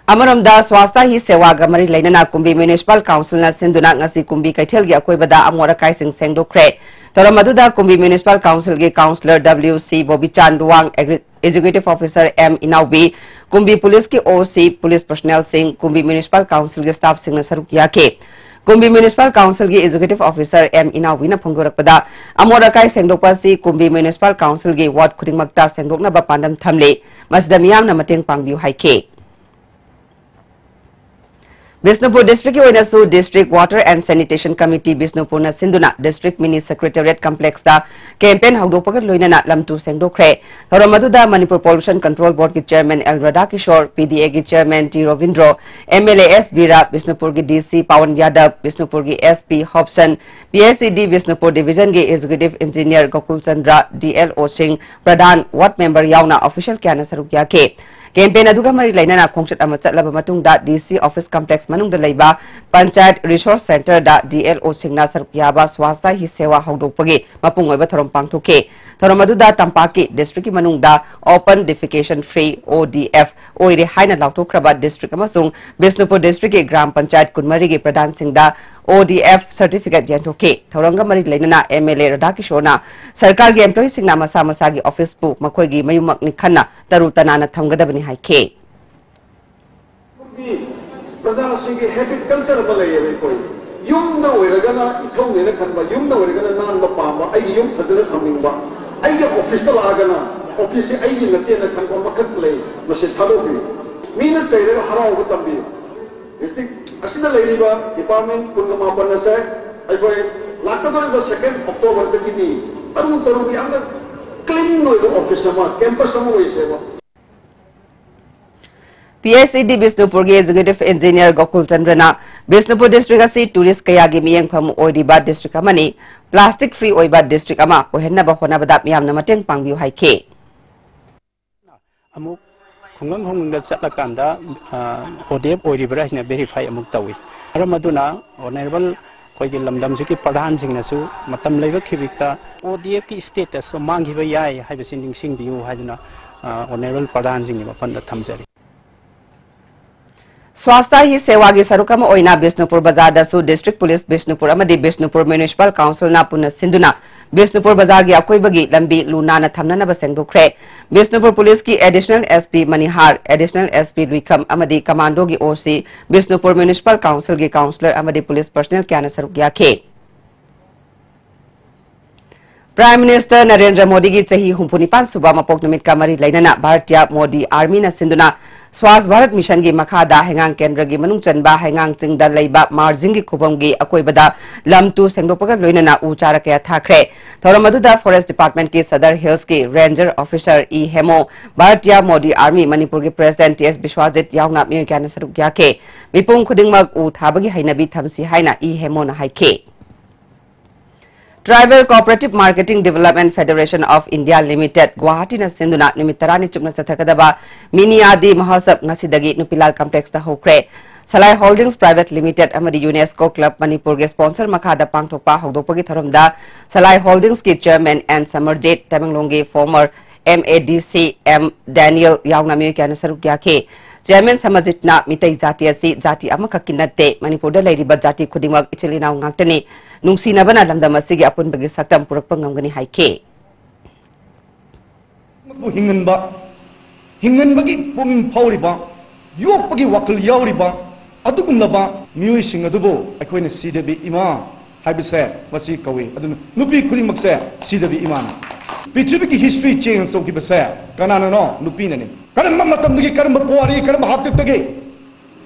ꯑꯃꯔꯣꯝꯗ, ꯁ꯭ꯋꯥꯁꯊ ꯍꯤ ꯁꯦꯋꯥꯒ ꯃꯔꯤ ꯂꯩꯅꯅ ꯀꯨꯝꯕꯤ ꯃ꯭ꯌꯨꯅꯤꯁꯤꯄꯥꯜ ꯀꯥꯎꯟꯁꯤꯜꯅ ꯁꯤꯟꯗꯨꯅ ꯉꯁꯤ ꯀꯨꯝꯕꯤ ꯀꯩꯊꯦꯜꯒꯤ ꯑꯀꯣꯏꯕꯗ ꯑꯃꯣꯠ ꯑꯀꯥꯏꯁꯤꯡ ꯁꯦꯡꯗꯣꯛꯈ꯭ꯔꯦ꯫ ꯊꯧꯔꯝ ꯑꯗꯨꯗ ꯀꯨꯝꯕꯤ ꯃ꯭ꯌꯨꯅꯤꯁꯤꯄꯥꯜ ꯀꯥꯎꯟꯁꯤꯜꯒꯤ ꯀꯥꯎꯟꯁꯤꯂꯔ ꯗꯕ꯭ꯂꯤꯎ ꯁꯤ ꯕꯣꯕꯤꯆꯥꯟ, ꯔꯨꯋꯥꯡ ꯑꯦꯒ꯭ꯔꯤ-, ꯑꯦꯛꯖꯤꯀ꯭ꯌꯨꯇꯤꯚ ꯑꯣꯐꯤꯁꯔ ꯑꯦꯝ ꯏꯅꯥꯎꯕꯤ, ꯀꯨꯝꯕꯤ ꯄꯨꯂꯤꯁꯀꯤ ꯑꯣ ꯁꯤ, ꯄꯨꯂꯤꯁ ꯄꯔꯁꯣꯅꯦꯜꯁꯤꯡ, ꯀꯨꯝꯕꯤ ꯃ꯭ꯌꯨꯅꯤꯁꯤꯄꯥꯜ ꯀꯥꯎꯟꯁꯤꯜꯒꯤ ꯁ꯭ꯇꯥꯐꯁꯤꯡꯅ ꯁꯔꯨꯛ ꯌꯥꯈꯤ꯫ ꯀꯨꯝꯕꯤ ꯃ꯭ꯌꯨꯅꯤꯁꯤꯄꯥꯜ ꯀꯥꯎꯟꯁꯤꯜꯒꯤ ꯑꯦꯛꯖꯤꯀ꯭ꯌꯨꯇꯤꯚ ꯑꯣꯐꯤꯁꯔ ꯑꯦꯝ ꯏꯅꯥꯎꯕꯤꯅ ꯐꯣꯡꯗꯣꯔꯛꯄꯗ, ꯑꯃꯣꯠ ꯑꯀꯥꯏ ꯁꯦꯡꯗꯣꯛꯄ ꯑꯁꯤ ꯀꯨꯝꯕꯤ ꯃ꯭ꯌꯨꯅꯤꯁꯤꯄꯥꯜ ꯀꯥꯎꯟꯁꯤꯜꯒꯤ ꯋꯥꯔꯗ ꯈꯨꯗꯤꯡꯃꯛꯇ ꯁꯦꯡꯗꯣꯛꯅꯕ ꯄꯥꯟꯗꯝ ꯊꯝꯂꯤ꯫ ꯃꯁꯤꯗ ꯃꯤꯌꯥꯝꯅ ꯃꯇꯦꯡ ꯄꯥꯡꯕꯤꯌꯨ ꯍꯥꯏꯈꯤ꯫ ꯕꯤꯁꯅꯨꯄꯨꯔ ꯗꯤꯁꯇ꯭ꯔꯤꯛꯀꯤ ꯑꯣꯏꯅꯁꯨ district water and sanitation committee ꯕꯤꯁꯅꯨꯄꯨꯔꯅ ꯁꯤꯟꯗꯨꯅ ꯗꯤꯁꯇ꯭ꯔꯤꯛ ꯃꯤꯅꯤ ꯁꯦꯀ꯭ꯔꯦꯇꯦꯔꯤꯌꯦꯠ ꯀꯝꯄ꯭ꯂꯦꯛꯁꯇ ꯀꯦꯝꯄꯦꯟ ꯍꯧꯗꯣꯛꯄꯒ ꯂꯣꯏꯅꯅ ꯂꯝꯇꯨ ꯁꯦꯡꯗꯣꯛꯈ꯭ꯔꯦ꯫ ꯊꯧꯔꯝ ꯑꯗꯨꯗ ꯃꯅꯤꯄꯨꯔ ꯄꯣꯂꯨꯁꯟ ꯀꯟꯇ꯭ꯔꯣꯜ ꯕꯣꯔꯗꯀꯤ ꯆꯦꯌꯔꯃꯦꯟ ꯑꯦꯜ ꯔꯥꯙꯥꯀꯤꯁꯣꯔ, ꯄꯤꯗꯤꯑꯦꯒꯤ chairman T Robindro, MLA S Bira, ꯕꯤꯁꯅꯨꯄꯨꯔꯒꯤ ꯗꯤꯁꯤ ꯄꯥꯋꯟ ꯌꯥꯗꯕ, ꯕꯤꯁꯅꯨꯄꯨꯔꯒꯤ ꯑꯦꯁꯄꯤ ꯍꯣꯞꯁꯟ, ꯄꯤꯑꯦꯁꯏꯗꯤ ꯕꯤꯁꯅꯨꯄꯨꯔ ꯗꯤꯚꯤꯖꯟꯒꯤ ꯑꯦꯛꯖꯤꯀ꯭ꯌꯨꯇꯤꯚ ꯏꯟꯖꯤꯅꯤꯌꯔ ꯒꯣꯀꯨꯜ ꯆꯟꯗ꯭ꯔ, ꯗꯤꯑꯦꯜꯑꯣꯁꯤꯡ, ꯄ꯭ꯔꯙꯥꯟ, ꯋꯥꯔꯗ ꯃꯦꯝꯕꯔ ꯌꯥꯎꯅ ꯑꯣꯐꯤꯁꯤꯌꯦꯜ ꯀꯌꯥꯅ ꯁꯔꯨꯛ ꯌꯥꯈꯤ꯫ ꯀꯦꯝꯄꯦꯟ ꯑꯗꯨꯒ ꯃꯔꯤ ꯂꯩꯅꯅ ꯈꯣꯡꯆꯠ ꯑꯃ ꯆꯠꯂꯕ ꯃꯇꯨꯡꯗ ꯗꯤꯁꯤ ꯑꯣꯐꯤꯁ ꯀꯝꯄ꯭ꯂꯦꯛꯁ ꯃꯅꯨꯡꯗ ꯂꯩꯕ ꯄꯟꯆꯥꯌꯠ ꯔꯤꯁꯣꯔꯁ ꯁꯦꯟꯇꯔꯗ ꯗꯤꯑꯦꯜꯑꯣꯁꯤꯡꯅ ꯁꯔꯨꯛ ꯌꯥꯕ ꯁ꯭ꯋꯥꯁꯊ ꯍꯤ ꯁꯦꯋꯥ ꯍꯧꯗꯣꯛꯄꯒꯤ ꯃꯄꯨꯡ ꯑꯣꯏꯕ ꯊꯧꯔꯝ ꯄꯥꯡꯊꯣꯛꯈꯤ꯫ ꯊꯧꯔꯝ ꯑꯗꯨꯗ ꯇꯝꯄꯥꯛꯀꯤ ꯗꯤꯁꯇ꯭ꯔꯤꯛꯀꯤ ꯃꯅꯨꯡꯗ ꯑꯣꯄꯟ ꯗꯤꯐꯤꯀꯦꯁꯟ ꯐ꯭ꯔꯤ, ꯑꯣ ꯗꯤ ꯑꯦꯐ, ꯑꯣꯏꯔꯦ ꯍꯥꯏꯅ ꯂꯥꯎꯊꯣꯛꯈ꯭ꯔꯕ ꯗꯤꯁꯇ꯭ꯔꯤꯛ ꯑꯃꯁꯨꯡ ꯕꯤꯁꯅꯨꯄꯨꯔ ꯗꯤꯁꯇ꯭ꯔꯤꯛꯀꯤ ꯒ꯭ꯔꯥꯝ ꯄꯟꯆꯥꯌꯠ ꯀꯨꯟꯃꯔꯤꯒꯤ ꯄ꯭ꯔꯙꯥꯟꯁꯤꯡꯗ ꯑꯣ ꯗꯤ ꯑꯦꯐ ꯁꯔꯇꯤꯐꯤꯀꯦꯠ ꯌꯦꯟꯊꯣꯛꯈꯤ꯫ ꯊꯧꯔꯝꯒ ꯃꯔꯤ ꯂꯩꯅꯅ ꯑꯦꯝ ꯑꯦꯜ ꯑꯦ ꯔꯥꯙꯥꯀꯤꯁꯣꯔꯅ ꯁꯔꯀꯥꯔꯒꯤ ꯑꯦꯝꯄ꯭ꯂꯣꯌꯤꯁꯤꯡꯅ ꯃꯁꯥ ꯃꯁꯥꯒꯤ ꯑꯣꯐꯤꯁꯄꯨ ꯃꯈꯣꯏꯒꯤ ꯃꯌꯨꯝꯃꯛꯅꯤ ꯈꯟꯅ ꯇꯔꯨ ꯇꯅꯥꯟꯅ ꯊꯝꯒꯗꯕꯅꯤ ꯍꯥꯏꯈꯤ꯫ ꯄ꯭ꯔꯖꯥꯁꯤꯡꯒꯤ ꯍꯦꯕꯤꯠ ꯀꯜꯆꯔ ꯑꯃ ꯂꯩꯌꯦꯕ ꯑꯩꯈꯣꯏ꯫ ꯌꯨꯝꯗ ꯑꯣꯏꯔꯒꯅ ꯏꯊꯧꯅꯦꯅ ꯈꯟꯕ, ꯌꯨꯝꯗ ꯑꯣꯏꯔꯒꯅ ꯅꯥꯟꯕ ꯄꯥꯝꯕ, ꯑꯩꯒꯤ ꯌꯨꯝ ꯐꯖꯅ ꯊꯝꯅꯤꯡꯕ, ꯑꯩꯒꯤ ꯑꯣꯐꯤꯁꯇ ꯂꯥꯛꯑꯒꯅ ꯑꯣꯐꯤꯁꯁꯤ ꯑꯩꯒꯤ ꯅꯠꯇꯦꯅ ꯈꯟꯕ ꯃꯈꯜ ꯂꯩ꯫ ꯃꯁꯤ ꯊꯥꯗꯣꯛꯄꯤꯌꯨ꯫ ꯃꯤꯅ ꯆꯩꯔꯒ ꯍꯔꯥꯎꯕ ꯇꯝꯕꯤꯌꯨ꯫ ꯗꯤꯁꯇ꯭ꯔꯤꯛ ꯑꯁꯤꯗ ꯂꯩꯔꯤꯕ ꯗꯤꯄꯥꯔꯠꯃꯦꯟ ꯀꯨꯟꯒ ꯃꯥꯄꯟ ꯑꯁꯦ ꯑꯩꯈꯣꯏ ꯂꯥꯛꯀꯗꯧꯔꯤꯕ ꯁꯦꯀꯦꯟ ꯑꯣꯛꯇꯣꯕꯔꯗꯒꯤꯗꯤ ꯇꯔꯨ ꯇꯔꯨ ꯌꯥꯝꯅ ꯀ꯭ꯂꯤꯟ ꯑꯣꯏꯕ ꯑꯣꯐꯤꯁ ꯑꯃ, ꯀꯦꯝꯄꯁ ꯑꯃ ꯑꯣꯏꯁꯦꯕ꯫ ꯄꯤ ꯑꯩꯆ ꯏ ꯗꯤ ꯕꯤꯁꯅꯨꯄꯨꯔꯒꯤ ꯑꯦꯛꯖꯤꯀ꯭ꯌꯨꯇꯤꯚ ꯏꯟꯖꯤꯅꯤꯌꯔ ꯒꯣꯀꯨꯜ ꯆꯟꯗ꯭ꯔꯅ ꯕꯤꯁꯅꯨꯄꯨꯔ ꯗꯤꯁꯇ꯭ꯔꯤꯛ ꯑꯁꯤ ꯇꯨꯔꯤꯁ ꯀꯌꯥꯒꯤ ꯃꯤꯠꯌꯦꯡꯐꯝ ꯑꯣꯏꯔꯤꯕ ꯗꯤꯁꯇ꯭ꯔꯤꯛ ꯑꯃꯅꯤ, ꯄ꯭ꯂꯥꯁꯇꯤꯛ ꯐ꯭ꯔꯤ ꯑꯣꯏꯕ ꯗꯤꯁꯇ꯭ꯔꯤꯛ ꯑꯃ ꯑꯣꯏꯍꯟꯅꯕ ꯍꯣꯠꯅꯕꯗ ꯃꯤꯌꯥꯝꯅ ꯃꯇꯦꯡ ꯄꯥꯡꯕꯤꯌꯨ ꯍꯥꯏꯈꯤ꯫ ꯑꯃꯨꯛ ꯈꯨꯡꯒꯪ ꯈꯨꯡꯒꯪꯗ ꯆꯠꯂꯀꯥꯟꯗ, ꯑ, ꯑꯣ ꯗꯤ ꯑꯦꯐ ꯑꯣꯏꯔꯤꯕ꯭ꯔꯥ ꯍꯥꯏꯅ ꯚꯦꯔꯤꯐꯥꯏ ꯑꯃꯨꯛ ꯇꯧꯏ꯫ ꯃꯔꯝ ꯑꯗꯨꯅ ꯑꯣꯅꯔꯦꯕꯜ ꯑꯩꯈꯣꯏꯒꯤ ꯂꯝꯗꯝꯁꯤꯒꯤ ꯄ꯭ꯔꯙꯥꯟꯁꯤꯡꯅꯁꯨ ꯃꯇꯝ ꯂꯩꯕ ꯈꯤꯕꯤꯛꯇ ꯑꯣ ꯗꯤ ꯑꯦꯐꯀꯤ ꯁ꯭ꯇꯦꯇꯁꯇꯣ ꯃꯥꯡꯈꯤꯕ ꯌꯥꯏ ꯍꯥꯏꯕꯁꯤ ꯅꯤꯡꯁꯤꯡꯕꯤꯌꯨ ꯍꯥꯏꯗꯨꯅ, ꯑ, ꯑꯣꯅꯔꯦꯕꯜ ꯄ꯭ꯔꯙꯥꯟꯁꯤꯡꯒꯤ ꯃꯐꯝꯗ ꯊꯝꯖꯔꯤ꯫ ꯁ꯭ꯋꯥꯁꯊ ꯍꯤ ꯁꯦꯋꯥꯒꯤ ꯁꯔꯨꯛ ꯑꯃ ꯑꯣꯏꯅ ꯕꯤꯁꯅꯨꯄꯨꯔ ꯕꯖꯥꯔꯗꯁꯨ ꯗꯤꯁꯇ꯭ꯔꯤꯛ ꯄꯨꯂꯤꯁ ꯕꯤꯁꯅꯨꯄꯨꯔ ꯑꯃꯗꯤ ꯕꯤꯁꯅꯨꯄꯨꯔ ꯃ꯭ꯌꯨꯅꯤꯁꯤꯄꯥꯜ ꯀꯥꯎꯟꯁꯤꯜꯅ ꯄꯨꯟꯅ ꯁꯤꯟꯗꯨꯅ ꯕꯤꯁꯅꯨꯄꯨꯔ ꯕꯖꯥꯔꯒꯤ ꯑꯀꯣꯏꯕꯒꯤ ꯂꯝꯕꯤ ꯂꯨ ꯅꯥꯟꯅ ꯊꯝꯅꯅꯕ ꯁꯦꯡꯗꯣꯛꯈ꯭ꯔꯦ꯫ ꯕꯤꯁꯅꯨꯄꯨꯔ ꯄꯨꯂꯤꯁꯀꯤ additional S P ꯃꯅꯤꯍꯥꯔ, additional S P ꯂꯨꯏꯈꯝ ꯑꯃꯗꯤ ꯀꯃꯥꯟꯗꯣꯒꯤ ꯑꯣ ꯁꯤ, ꯕꯤꯁꯅꯨꯄꯨꯔ ꯃ꯭ꯌꯨꯅꯤꯁꯤꯄꯥꯜ ꯀꯥꯎꯟꯁꯤꯜꯒꯤ ꯀꯥꯎꯟꯁꯤꯂꯔ ꯑꯃꯗꯤ ꯄꯨꯂꯤꯁ ꯄꯔꯁꯅꯦꯜ ꯀꯌꯥꯅ ꯁꯔꯨꯛ ꯌꯥꯈꯤ꯫ ꯄ꯭ꯔꯥꯏꯝ ꯃꯤꯅꯤꯁꯇꯔ ꯅꯔꯦꯟꯗ꯭ꯔ ꯃꯣꯗꯤꯒꯤ ꯆꯍꯤ ꯍꯨꯝꯐꯨ ꯅꯤꯄꯥꯟ ꯁꯨꯕ ꯃꯄꯣꯛ ꯅꯨꯃꯤꯠꯀ ꯃꯔꯤ ꯂꯩꯅꯅ ꯚꯥꯔꯇꯤꯌꯥ ꯃꯣꯗꯤ ꯑꯥꯔꯃꯤꯅ ꯁꯤꯟꯗꯨꯅ ꯁ꯭ꯋꯥꯁ ꯚꯥꯔꯠ ꯃꯤꯁꯟꯒꯤ ꯃꯈꯥꯗ ꯍꯩꯉꯥꯡ ꯀꯦꯟꯗ꯭ꯔꯒꯤ ꯃꯅꯨꯡ ꯆꯟꯕ ꯍꯩꯉꯥꯡ ꯆꯤꯡꯗ ꯂꯩꯕ ꯃꯥꯔꯖꯤꯡꯒꯤ ꯈꯨꯕꯝꯒꯤ ꯑꯀꯣꯏꯕꯗ ꯂꯝ ꯇꯨ ꯁꯦꯡꯗꯣꯛꯄꯒ ꯂꯣꯏꯅꯅ ꯎ ꯆꯥꯔ ꯀꯌꯥ ꯊꯥꯈ꯭ꯔꯦ꯫ ꯊꯧꯔꯝ ꯑꯗꯨꯗ ꯐꯣꯔꯦꯁ ꯗꯤꯄꯥꯔꯠꯃꯦꯟꯠꯀꯤ ꯁꯗꯔ ꯍꯤꯜꯁꯀꯤ ranger officer E ꯍꯦꯃꯣ, Bharatiya Modi army ꯃꯅꯤꯄꯨꯔꯒꯤ ꯄ꯭ꯔꯦꯁꯤꯗꯦꯟꯠ ꯇꯤ ꯑꯦꯁ ꯕꯤꯁ꯭ꯋꯥꯖꯤꯠ ꯌꯥꯎꯅ ꯃꯤꯑꯣꯏ ꯀꯌꯥꯅ ꯁꯔꯨꯛ ꯌꯥꯈꯤ꯫ ꯃꯤꯄꯨꯝ ꯈꯨꯗꯤꯡꯃꯛ ꯎ ꯊꯥꯕꯒꯤ ꯍꯩꯅꯕꯤ ꯊꯝꯁꯤ ꯍꯥꯏꯅ ꯏ ꯍꯦꯃꯣꯅ ꯍꯥꯏꯈꯤ꯫ Tribal Cooperative Marketing Development Federation of India Limited, ꯒꯨꯋꯥꯍꯥꯇꯤꯅ ꯁꯤꯟꯗꯨꯅ ꯅꯨꯃꯤꯠ ꯇꯔꯥꯅꯤ ꯆꯨꯞꯅ ꯆꯠꯊꯒꯗꯕ ꯃꯤꯅꯤ ꯑꯥꯗꯤ ꯃꯍꯣꯠꯁꯕ ꯉꯁꯤꯗꯒꯤ ꯅꯨꯄꯤꯂꯥꯜ ꯀꯝꯄ꯭ꯂꯦꯛꯁꯇ ꯍꯧꯈ꯭ꯔꯦ꯫ ꯁꯂꯥꯏ ꯍꯣꯜꯗꯤꯡꯁ ꯄ꯭ꯔꯥꯏꯚꯦꯠ ꯂꯤꯃꯤꯇꯦꯗ ꯑꯃꯗꯤ ꯌꯨꯅꯦꯁꯀꯣ ꯀ꯭ꯂꯕ ꯃꯅꯤꯄꯨꯔꯒꯤ ꯁ꯭ꯄꯣꯟꯁꯔ ꯃꯈꯥꯗ ꯄꯥꯡꯊꯣꯛꯄ ꯍꯧꯗꯣꯛꯄꯒꯤ ꯊꯧꯔꯝꯗ ꯁꯂꯥꯏ ꯍꯣꯜꯗꯤꯡꯁꯀꯤ ꯆꯦꯌꯔꯃꯦꯟ ꯑꯦꯟ ꯁꯃꯔꯖꯤꯠ, ꯇꯃꯦꯡꯂꯣꯡꯒꯤ ꯐꯣꯔꯃꯔ ꯑꯦꯝ ꯑꯦ ꯗꯤ ꯁꯤ ꯑꯦꯝ ꯗꯦꯅꯤꯌꯦꯜ ꯌꯥꯎꯅ ꯃꯤꯑꯣꯏ ꯀꯌꯥꯅ ꯁꯔꯨꯛ ꯌꯥꯈꯤ꯫ ꯆꯦꯌꯔꯃꯦꯟ ꯁꯃꯔꯖꯤꯠꯅ ꯃꯤꯇꯩ ꯖꯥꯇꯤ ꯑꯁꯤ ꯖꯥꯇꯤ ꯑꯃꯈꯛꯀꯤ ꯅꯠꯇꯦ, ꯃꯅꯤꯄꯨꯔꯗ ꯂꯩꯔꯤꯕ ꯖꯥꯇꯤ ꯈꯨꯗꯤꯡꯃꯛ ꯏꯆꯤꯜ ꯏꯅꯥꯎ ꯉꯥꯛꯇꯅꯤ, ꯅꯨꯡꯁꯤꯅꯕꯅ ꯂꯝꯗꯝ ꯑꯁꯤꯒꯤ ꯑꯄꯨꯟꯕꯒꯤ ꯁꯛꯇꯝ ꯄꯨꯔꯛꯄ ꯉꯝꯒꯅꯤ ꯍꯥꯏꯈꯤ꯫ ꯕꯨ ꯍꯤꯡꯍꯟꯕ, ꯍꯤꯡꯍꯟꯕꯒꯤ ꯄꯨꯛꯅꯤꯡ ꯐꯥꯎꯔꯤꯕ, ꯌꯣꯛꯄꯒꯤ ꯋꯥꯈꯜ ꯌꯥꯎꯔꯤꯕ ꯑꯗꯨꯒꯨꯝꯂꯕ ꯃꯤꯑꯣꯏꯁꯤꯡ ꯑꯗꯨꯕꯨ ꯑꯩꯈꯣꯏꯅ ꯁꯤꯗꯕꯤ ꯏꯃꯥ ꯍꯥꯏꯕꯁꯦ ꯃꯁꯤ ꯀꯧꯏ꯫ ꯑꯗꯨꯅ ꯅꯨꯄꯤ ꯈꯨꯗꯤꯡꯃꯛꯁꯦ ꯁꯤꯗꯕꯤ ꯏꯃꯥꯅꯤ꯫ ꯄ꯭ꯔꯤꯊꯤꯕꯤꯒꯤ ꯍꯤꯁꯇ꯭ꯔꯤ ꯆꯦꯟꯖ ꯇꯧꯈꯤꯕꯁꯦ ꯀꯅꯥꯅꯅꯣ? ꯅꯨꯄꯤꯅꯅꯤ꯫ ꯀꯔꯝꯕ ꯃꯇꯝꯗꯒꯤ, ꯀꯔꯝꯕ ꯄꯨꯋꯥꯔꯤ, ꯀꯔꯝꯕ ꯍꯥꯛꯇꯛꯇꯒꯤ,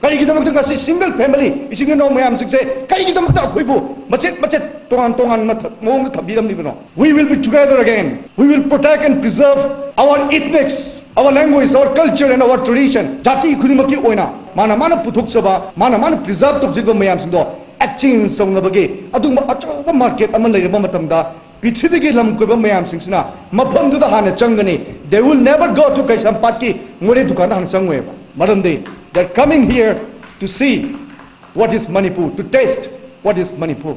ꯀꯔꯤꯒꯤꯗꯃꯛꯇ ꯉꯁꯤ ꯁꯤꯡꯒꯜ ꯐꯦꯃꯤꯂꯤ ꯏꯆꯤꯟ ꯏꯅꯥꯎ ꯃꯌꯥꯝꯁꯤꯡꯁꯦ ꯀꯔꯤꯒꯤꯗꯃꯛꯇ ꯑꯩꯈꯣꯏꯕꯨ ꯃꯆꯦꯠ ꯃꯆꯦꯠ ꯇꯣꯉꯥꯟ ꯇꯣꯉꯥꯟꯕ ꯊ-, ꯃꯑꯣꯡꯗ ꯊꯝꯕꯤꯔꯝꯂꯤꯕꯅꯣ? We will be together again. We will protect and preserve our ethnics. Our language, our culture and our tradition, ꯖꯥꯇꯤ ꯈꯨꯗꯤꯡꯃꯛꯀꯤ ꯑꯣꯏꯅ ꯃꯥꯅ ꯃꯥꯅ ꯄꯨꯊꯣꯛꯆꯕ, ꯃꯥꯅ ꯃꯥꯅ preserve ꯇꯧꯖꯕ ꯃꯌꯥꯝꯁꯤꯡꯗꯣ exchange ꯇꯧꯅꯕꯒꯤ ꯑꯗꯨꯒꯨꯝꯕ ꯑꯆꯧꯕ market ꯑꯃ ꯂꯩꯔꯕ ꯃꯇꯝꯗ, ꯄ꯭ꯔꯤꯊꯤꯕꯤꯒꯤ ꯂꯝ ꯀꯣꯏꯕ ꯃꯌꯥꯝꯁꯤꯡꯁꯤꯅ ꯃꯐꯝꯗꯨꯗ ꯍꯥꯟꯅ ꯆꯪꯒꯅꯤ꯫ They will never go to ꯀꯩꯁꯥꯝꯄꯥꯠꯀꯤ ꯃꯣꯔꯦ ꯗꯨꯀꯥꯟꯗ ꯍꯥꯟꯅ ꯆꯪꯉꯣꯏꯕ꯫ ꯃꯔꯝꯗꯤ they're coming here to see what is Manipur, to taste what is Manipur.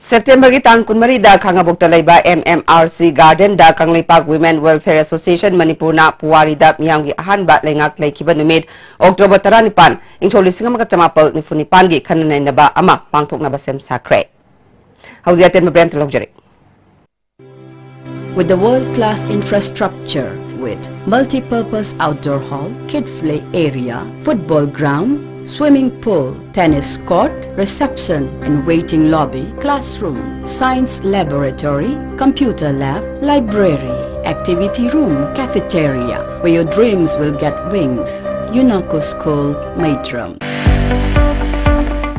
ꯁꯦꯞꯇꯦꯝꯕꯔꯒꯤ ꯇꯥꯡ ꯀꯨꯟꯃꯔꯤꯗ ꯈꯥꯉꯕꯣꯛꯇ ꯂꯩꯕ M M R C Gardenꯗ Kangleipak Women Welfare Association ꯃꯅꯤꯄꯨꯔꯅ ꯄꯨꯋꯥꯔꯤꯗ ꯃꯤꯌꯥꯝꯒꯤ ꯑꯍꯥꯟꯕ ꯂꯩꯉꯥꯛ ꯂꯩꯈꯤꯕ ꯅꯨꯃꯤꯠ ꯑꯣꯛꯇꯣꯕꯔ ꯇꯔꯥꯅꯤꯄꯥꯟ, ꯏꯪ ꯁꯣꯛ ꯂꯤꯁꯤꯡ ꯑꯃꯒ ꯆꯃꯥꯄꯜ ꯅꯤꯐꯨ ꯅꯤꯄꯥꯟꯒꯤ ꯈꯟꯅ ꯅꯩꯅꯕ ꯑꯃ ꯄꯥꯡꯊꯣꯛꯅꯕ ꯁꯦꯝ ꯁꯥꯈ꯭ꯔꯦ꯫ ꯍꯧꯖꯤꯛ ꯑꯇꯦꯟꯕ ꯕ꯭ꯔꯦꯟꯇ ꯂꯧꯖꯔꯤ꯫ With the world-class infrastructure with multi-purpose outdoor hall, kid play area, football ground, swimming pool, tennis court, reception and waiting lobby, classroom, science laboratory, computer lab, library, activity room, cafeteria, where your dreams will get wings. Unako School, Maitram.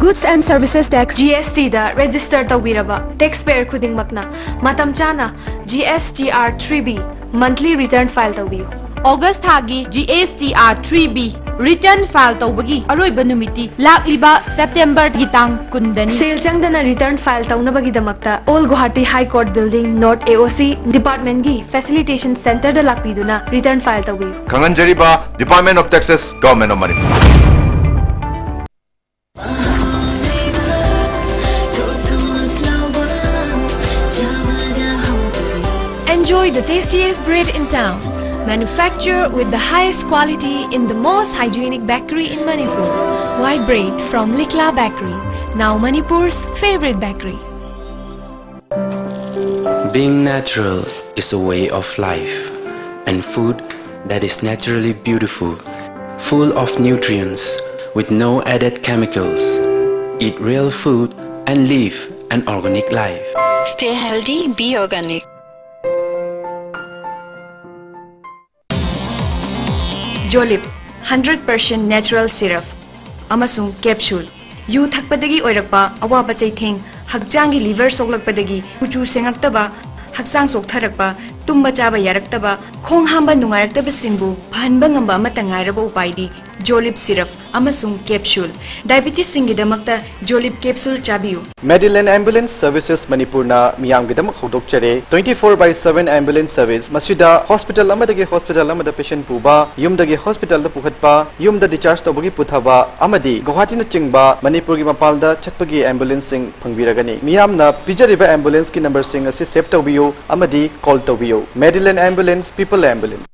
Goods and Services Tax, G S T the register ꯇꯧꯕꯤꯔꯕ taxpayer ꯈꯨꯗꯤꯡꯃꯛꯅ ꯃꯇꯝ ꯆꯥꯅ G S T R three B monthly return file ꯇꯧꯕꯤꯌꯨ꯫ August ꯊꯥꯒꯤ G S T R three B return file ꯇꯧꯕꯒꯤ ꯑꯔꯣꯏꯕ ꯅꯨꯃꯤꯠꯇꯤ ꯂꯥꯛꯂꯤꯕ ꯁꯦꯞꯇꯦꯝꯕꯔꯒꯤ ꯇꯥꯡ ꯀꯨꯟꯗꯅꯤ꯫ ꯁꯦꯜ ꯆꯪꯗꯅ return file ꯇꯧꯅꯕꯒꯤꯗꯃꯛꯇ All Guwahati High Court Building, North A O C department ꯒꯤ facilitation center ꯗ ꯂꯥꯛꯄꯤꯗꯨꯅ return file ꯇꯧꯕꯤꯌꯨ꯫ ꯈꯪꯍꯟꯖꯔꯤꯕ Department of Taxes, Government of Manipur. Enjoy the tastiest bread in town. Manufactured with the highest quality in the most hygienic bakery in Manipur. White bread from Likla Bakery, now Manipur's favorite bakery. Being natural is a way of life, and food that is naturally beautiful, full of nutrients, with no added chemicals. Eat real food and live an organic life. Stay healthy, be organic. Jolip, hundred percent natural syrup ꯑꯃꯁꯨꯡ capsule꯫ U ꯊꯛꯄꯗꯒꯤ ꯑꯣꯏꯔꯛꯄ ꯑꯋꯥꯕ ꯆꯩꯊꯦꯡ, ꯍꯛꯆꯥꯡꯒꯤ liver ꯁꯣꯛꯂꯛꯄꯗꯒꯤ ꯀꯨꯆꯨ ꯁꯦꯡꯉꯛꯇꯕ, ꯍꯛꯆꯥꯡ ꯆꯣꯛꯊꯔꯛꯄ, ꯇꯨꯝꯕ ꯆꯥꯕ ꯌꯥꯔꯛꯇꯕ, ꯈꯣꯡ ꯍꯥꯝꯕ ꯅꯨꯡꯉꯥꯏꯔꯛꯇꯕꯁꯤꯡꯕꯨ ꯐꯍꯟꯕ ꯉꯝꯕ ꯑꯃꯠꯇ ꯉꯥꯏꯔꯕ ꯎꯄꯥꯏꯗꯤ ꯖꯣꯂꯤꯞ ꯁꯤꯔꯞ ꯑꯃꯁꯨꯡ ꯀꯦꯞꯁꯨꯜ꯫ ꯗꯥꯏꯕꯤꯇꯤꯁꯁꯤꯡꯒꯤꯗꯃꯛꯇ ꯖꯣꯂꯤꯞ ꯀꯦꯞꯁꯨꯜ ꯆꯥꯕꯤꯌꯨ꯫ Medilane Ambulance Services ꯃꯅꯤꯄꯨꯔꯅ ꯃꯤꯌꯥꯝꯒꯤꯗꯃꯛ ꯍꯧꯗꯣꯛꯆꯔꯦ twenty four by seven ambulance service꯫ ꯃꯁꯤꯗ hospital ꯑꯃꯗꯒꯤ hospital ꯑꯃꯗ patient ꯄꯨꯕ, ꯌꯨꯝꯗꯒꯤ hospitalꯗ ꯄꯨꯈꯠꯄ, ꯌꯨꯝꯗ discharge ꯇꯧꯕꯒꯤ ꯄꯨꯊꯕ ꯑꯃꯗꯤ ꯒꯨꯋꯥꯍꯥꯇꯤꯅꯆꯤꯡꯕ ꯃꯅꯤꯄꯨꯔꯒꯤ ꯃꯄꯥꯟꯗ ꯆꯠꯄꯒꯤ ambulanceꯁꯤꯡ ꯐꯪꯕꯤꯔꯒꯅꯤ꯫ ꯃꯤꯌꯥꯝꯅ ꯄꯤꯖꯔꯤꯕ ambulanceꯀꯤ numberꯁꯤꯡ ꯑꯁꯤ save ꯇꯧꯕꯤꯌꯨ ꯑꯃꯗꯤ call ꯇꯧꯕꯤꯌꯨ꯫ Medilane Ambulance, People Ambulance.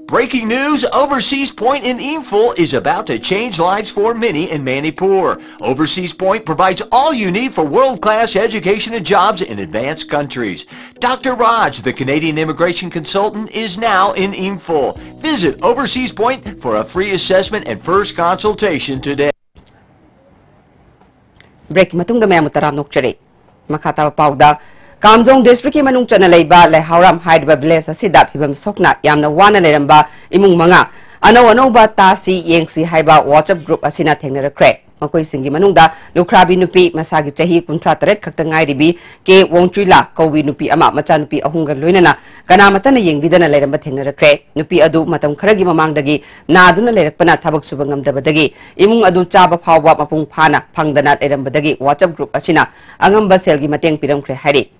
Breaking news, Overseas Point in Imphal is about to change lives for many in Manipur. Overseas Point provides all you need for world-class education and jobs in advanced countries. Doctor Raj, the Canadian immigration consultant, is now in Imphal. Visit Overseas Point for a free assessment and first consultation today. Breakꯀꯤ ꯃꯇꯨꯡꯗ ꯃꯌꯥꯝꯕꯨ ꯇꯔꯥꯝꯅ ꯑꯣꯛꯆꯔꯤ꯫ ꯃꯈꯥ ꯇꯥꯕ ꯄꯥꯎꯗ, ꯀꯥꯝꯖꯣꯡ districtꯀꯤ ꯃꯅꯨꯡ ꯆꯟꯅ ꯂꯩꯕ ꯂꯩꯍꯥꯎꯔꯥꯝ ꯍꯥꯏꯔꯤꯕ village ꯑꯁꯤꯗ ꯐꯤꯕꯝ ꯁꯣꯛꯅ ꯌꯥꯝꯅ ꯋꯥꯅ ꯂꯩꯔꯝꯕ ꯏꯃꯨꯡ ꯃꯉꯥ ꯑꯅꯧ ꯑꯅꯧꯕ ꯇꯥꯁꯤ ꯌꯦꯡꯁꯤ ꯍꯥꯏꯕ WhatsApp group ꯑꯁꯤꯅ ꯊꯦꯡꯅꯔꯛꯈ꯭ꯔꯦ꯫ ꯃꯈꯣꯏꯁꯤꯡꯒꯤ ꯃꯅꯨꯡꯗ ꯂꯨꯈ꯭ꯔꯥꯕꯤ ꯅꯨꯄꯤ, ꯃꯁꯥꯒꯤ ꯆꯍꯤ ꯀꯨꯟꯊ꯭ꯔꯥ ꯇꯔꯦꯠ ꯈꯛꯇ ꯉꯥꯏꯔꯤꯕꯤ ꯀꯦ ꯋꯣꯡꯆꯨꯏꯂꯥ ꯀꯧꯕꯤ ꯅꯨꯄꯤ ꯑꯃ, ꯃꯆꯥꯅꯨꯄꯤ ꯑꯍꯨꯝꯒ ꯂꯣꯏꯅꯅ ꯀꯅꯥꯃꯠꯇꯅ ꯌꯦꯡꯕꯤꯗꯅ ꯂꯩꯔꯝꯕ ꯊꯦꯡꯅꯔꯛꯈ꯭ꯔꯦ꯫ ꯅꯨꯄꯤ ꯑꯗꯨ ꯃꯇꯝ ꯈꯔꯒꯤ ꯃꯃꯥꯡꯗꯒꯤ ꯅꯥꯗꯨꯅ ꯂꯩꯔꯛꯄꯅ ꯊꯕꯛ ꯁꯨꯕ ꯉꯝꯗꯕꯗꯒꯤ ꯏꯃꯨꯡ ꯑꯗꯨ ꯆꯥꯕ ꯐꯥꯎꯕ ꯃꯄꯨꯡ ꯐꯥꯅ ꯐꯪꯗꯅ ꯂꯩꯔꯝꯕꯗꯒꯤ WhatsApp group ꯑꯁꯤꯅ ꯑꯉꯝꯕ ꯁꯦꯜꯒꯤ ꯃꯇꯦꯡ ꯄꯤꯔꯝꯈ꯭ꯔꯦ ꯍꯥꯏꯔꯤ꯫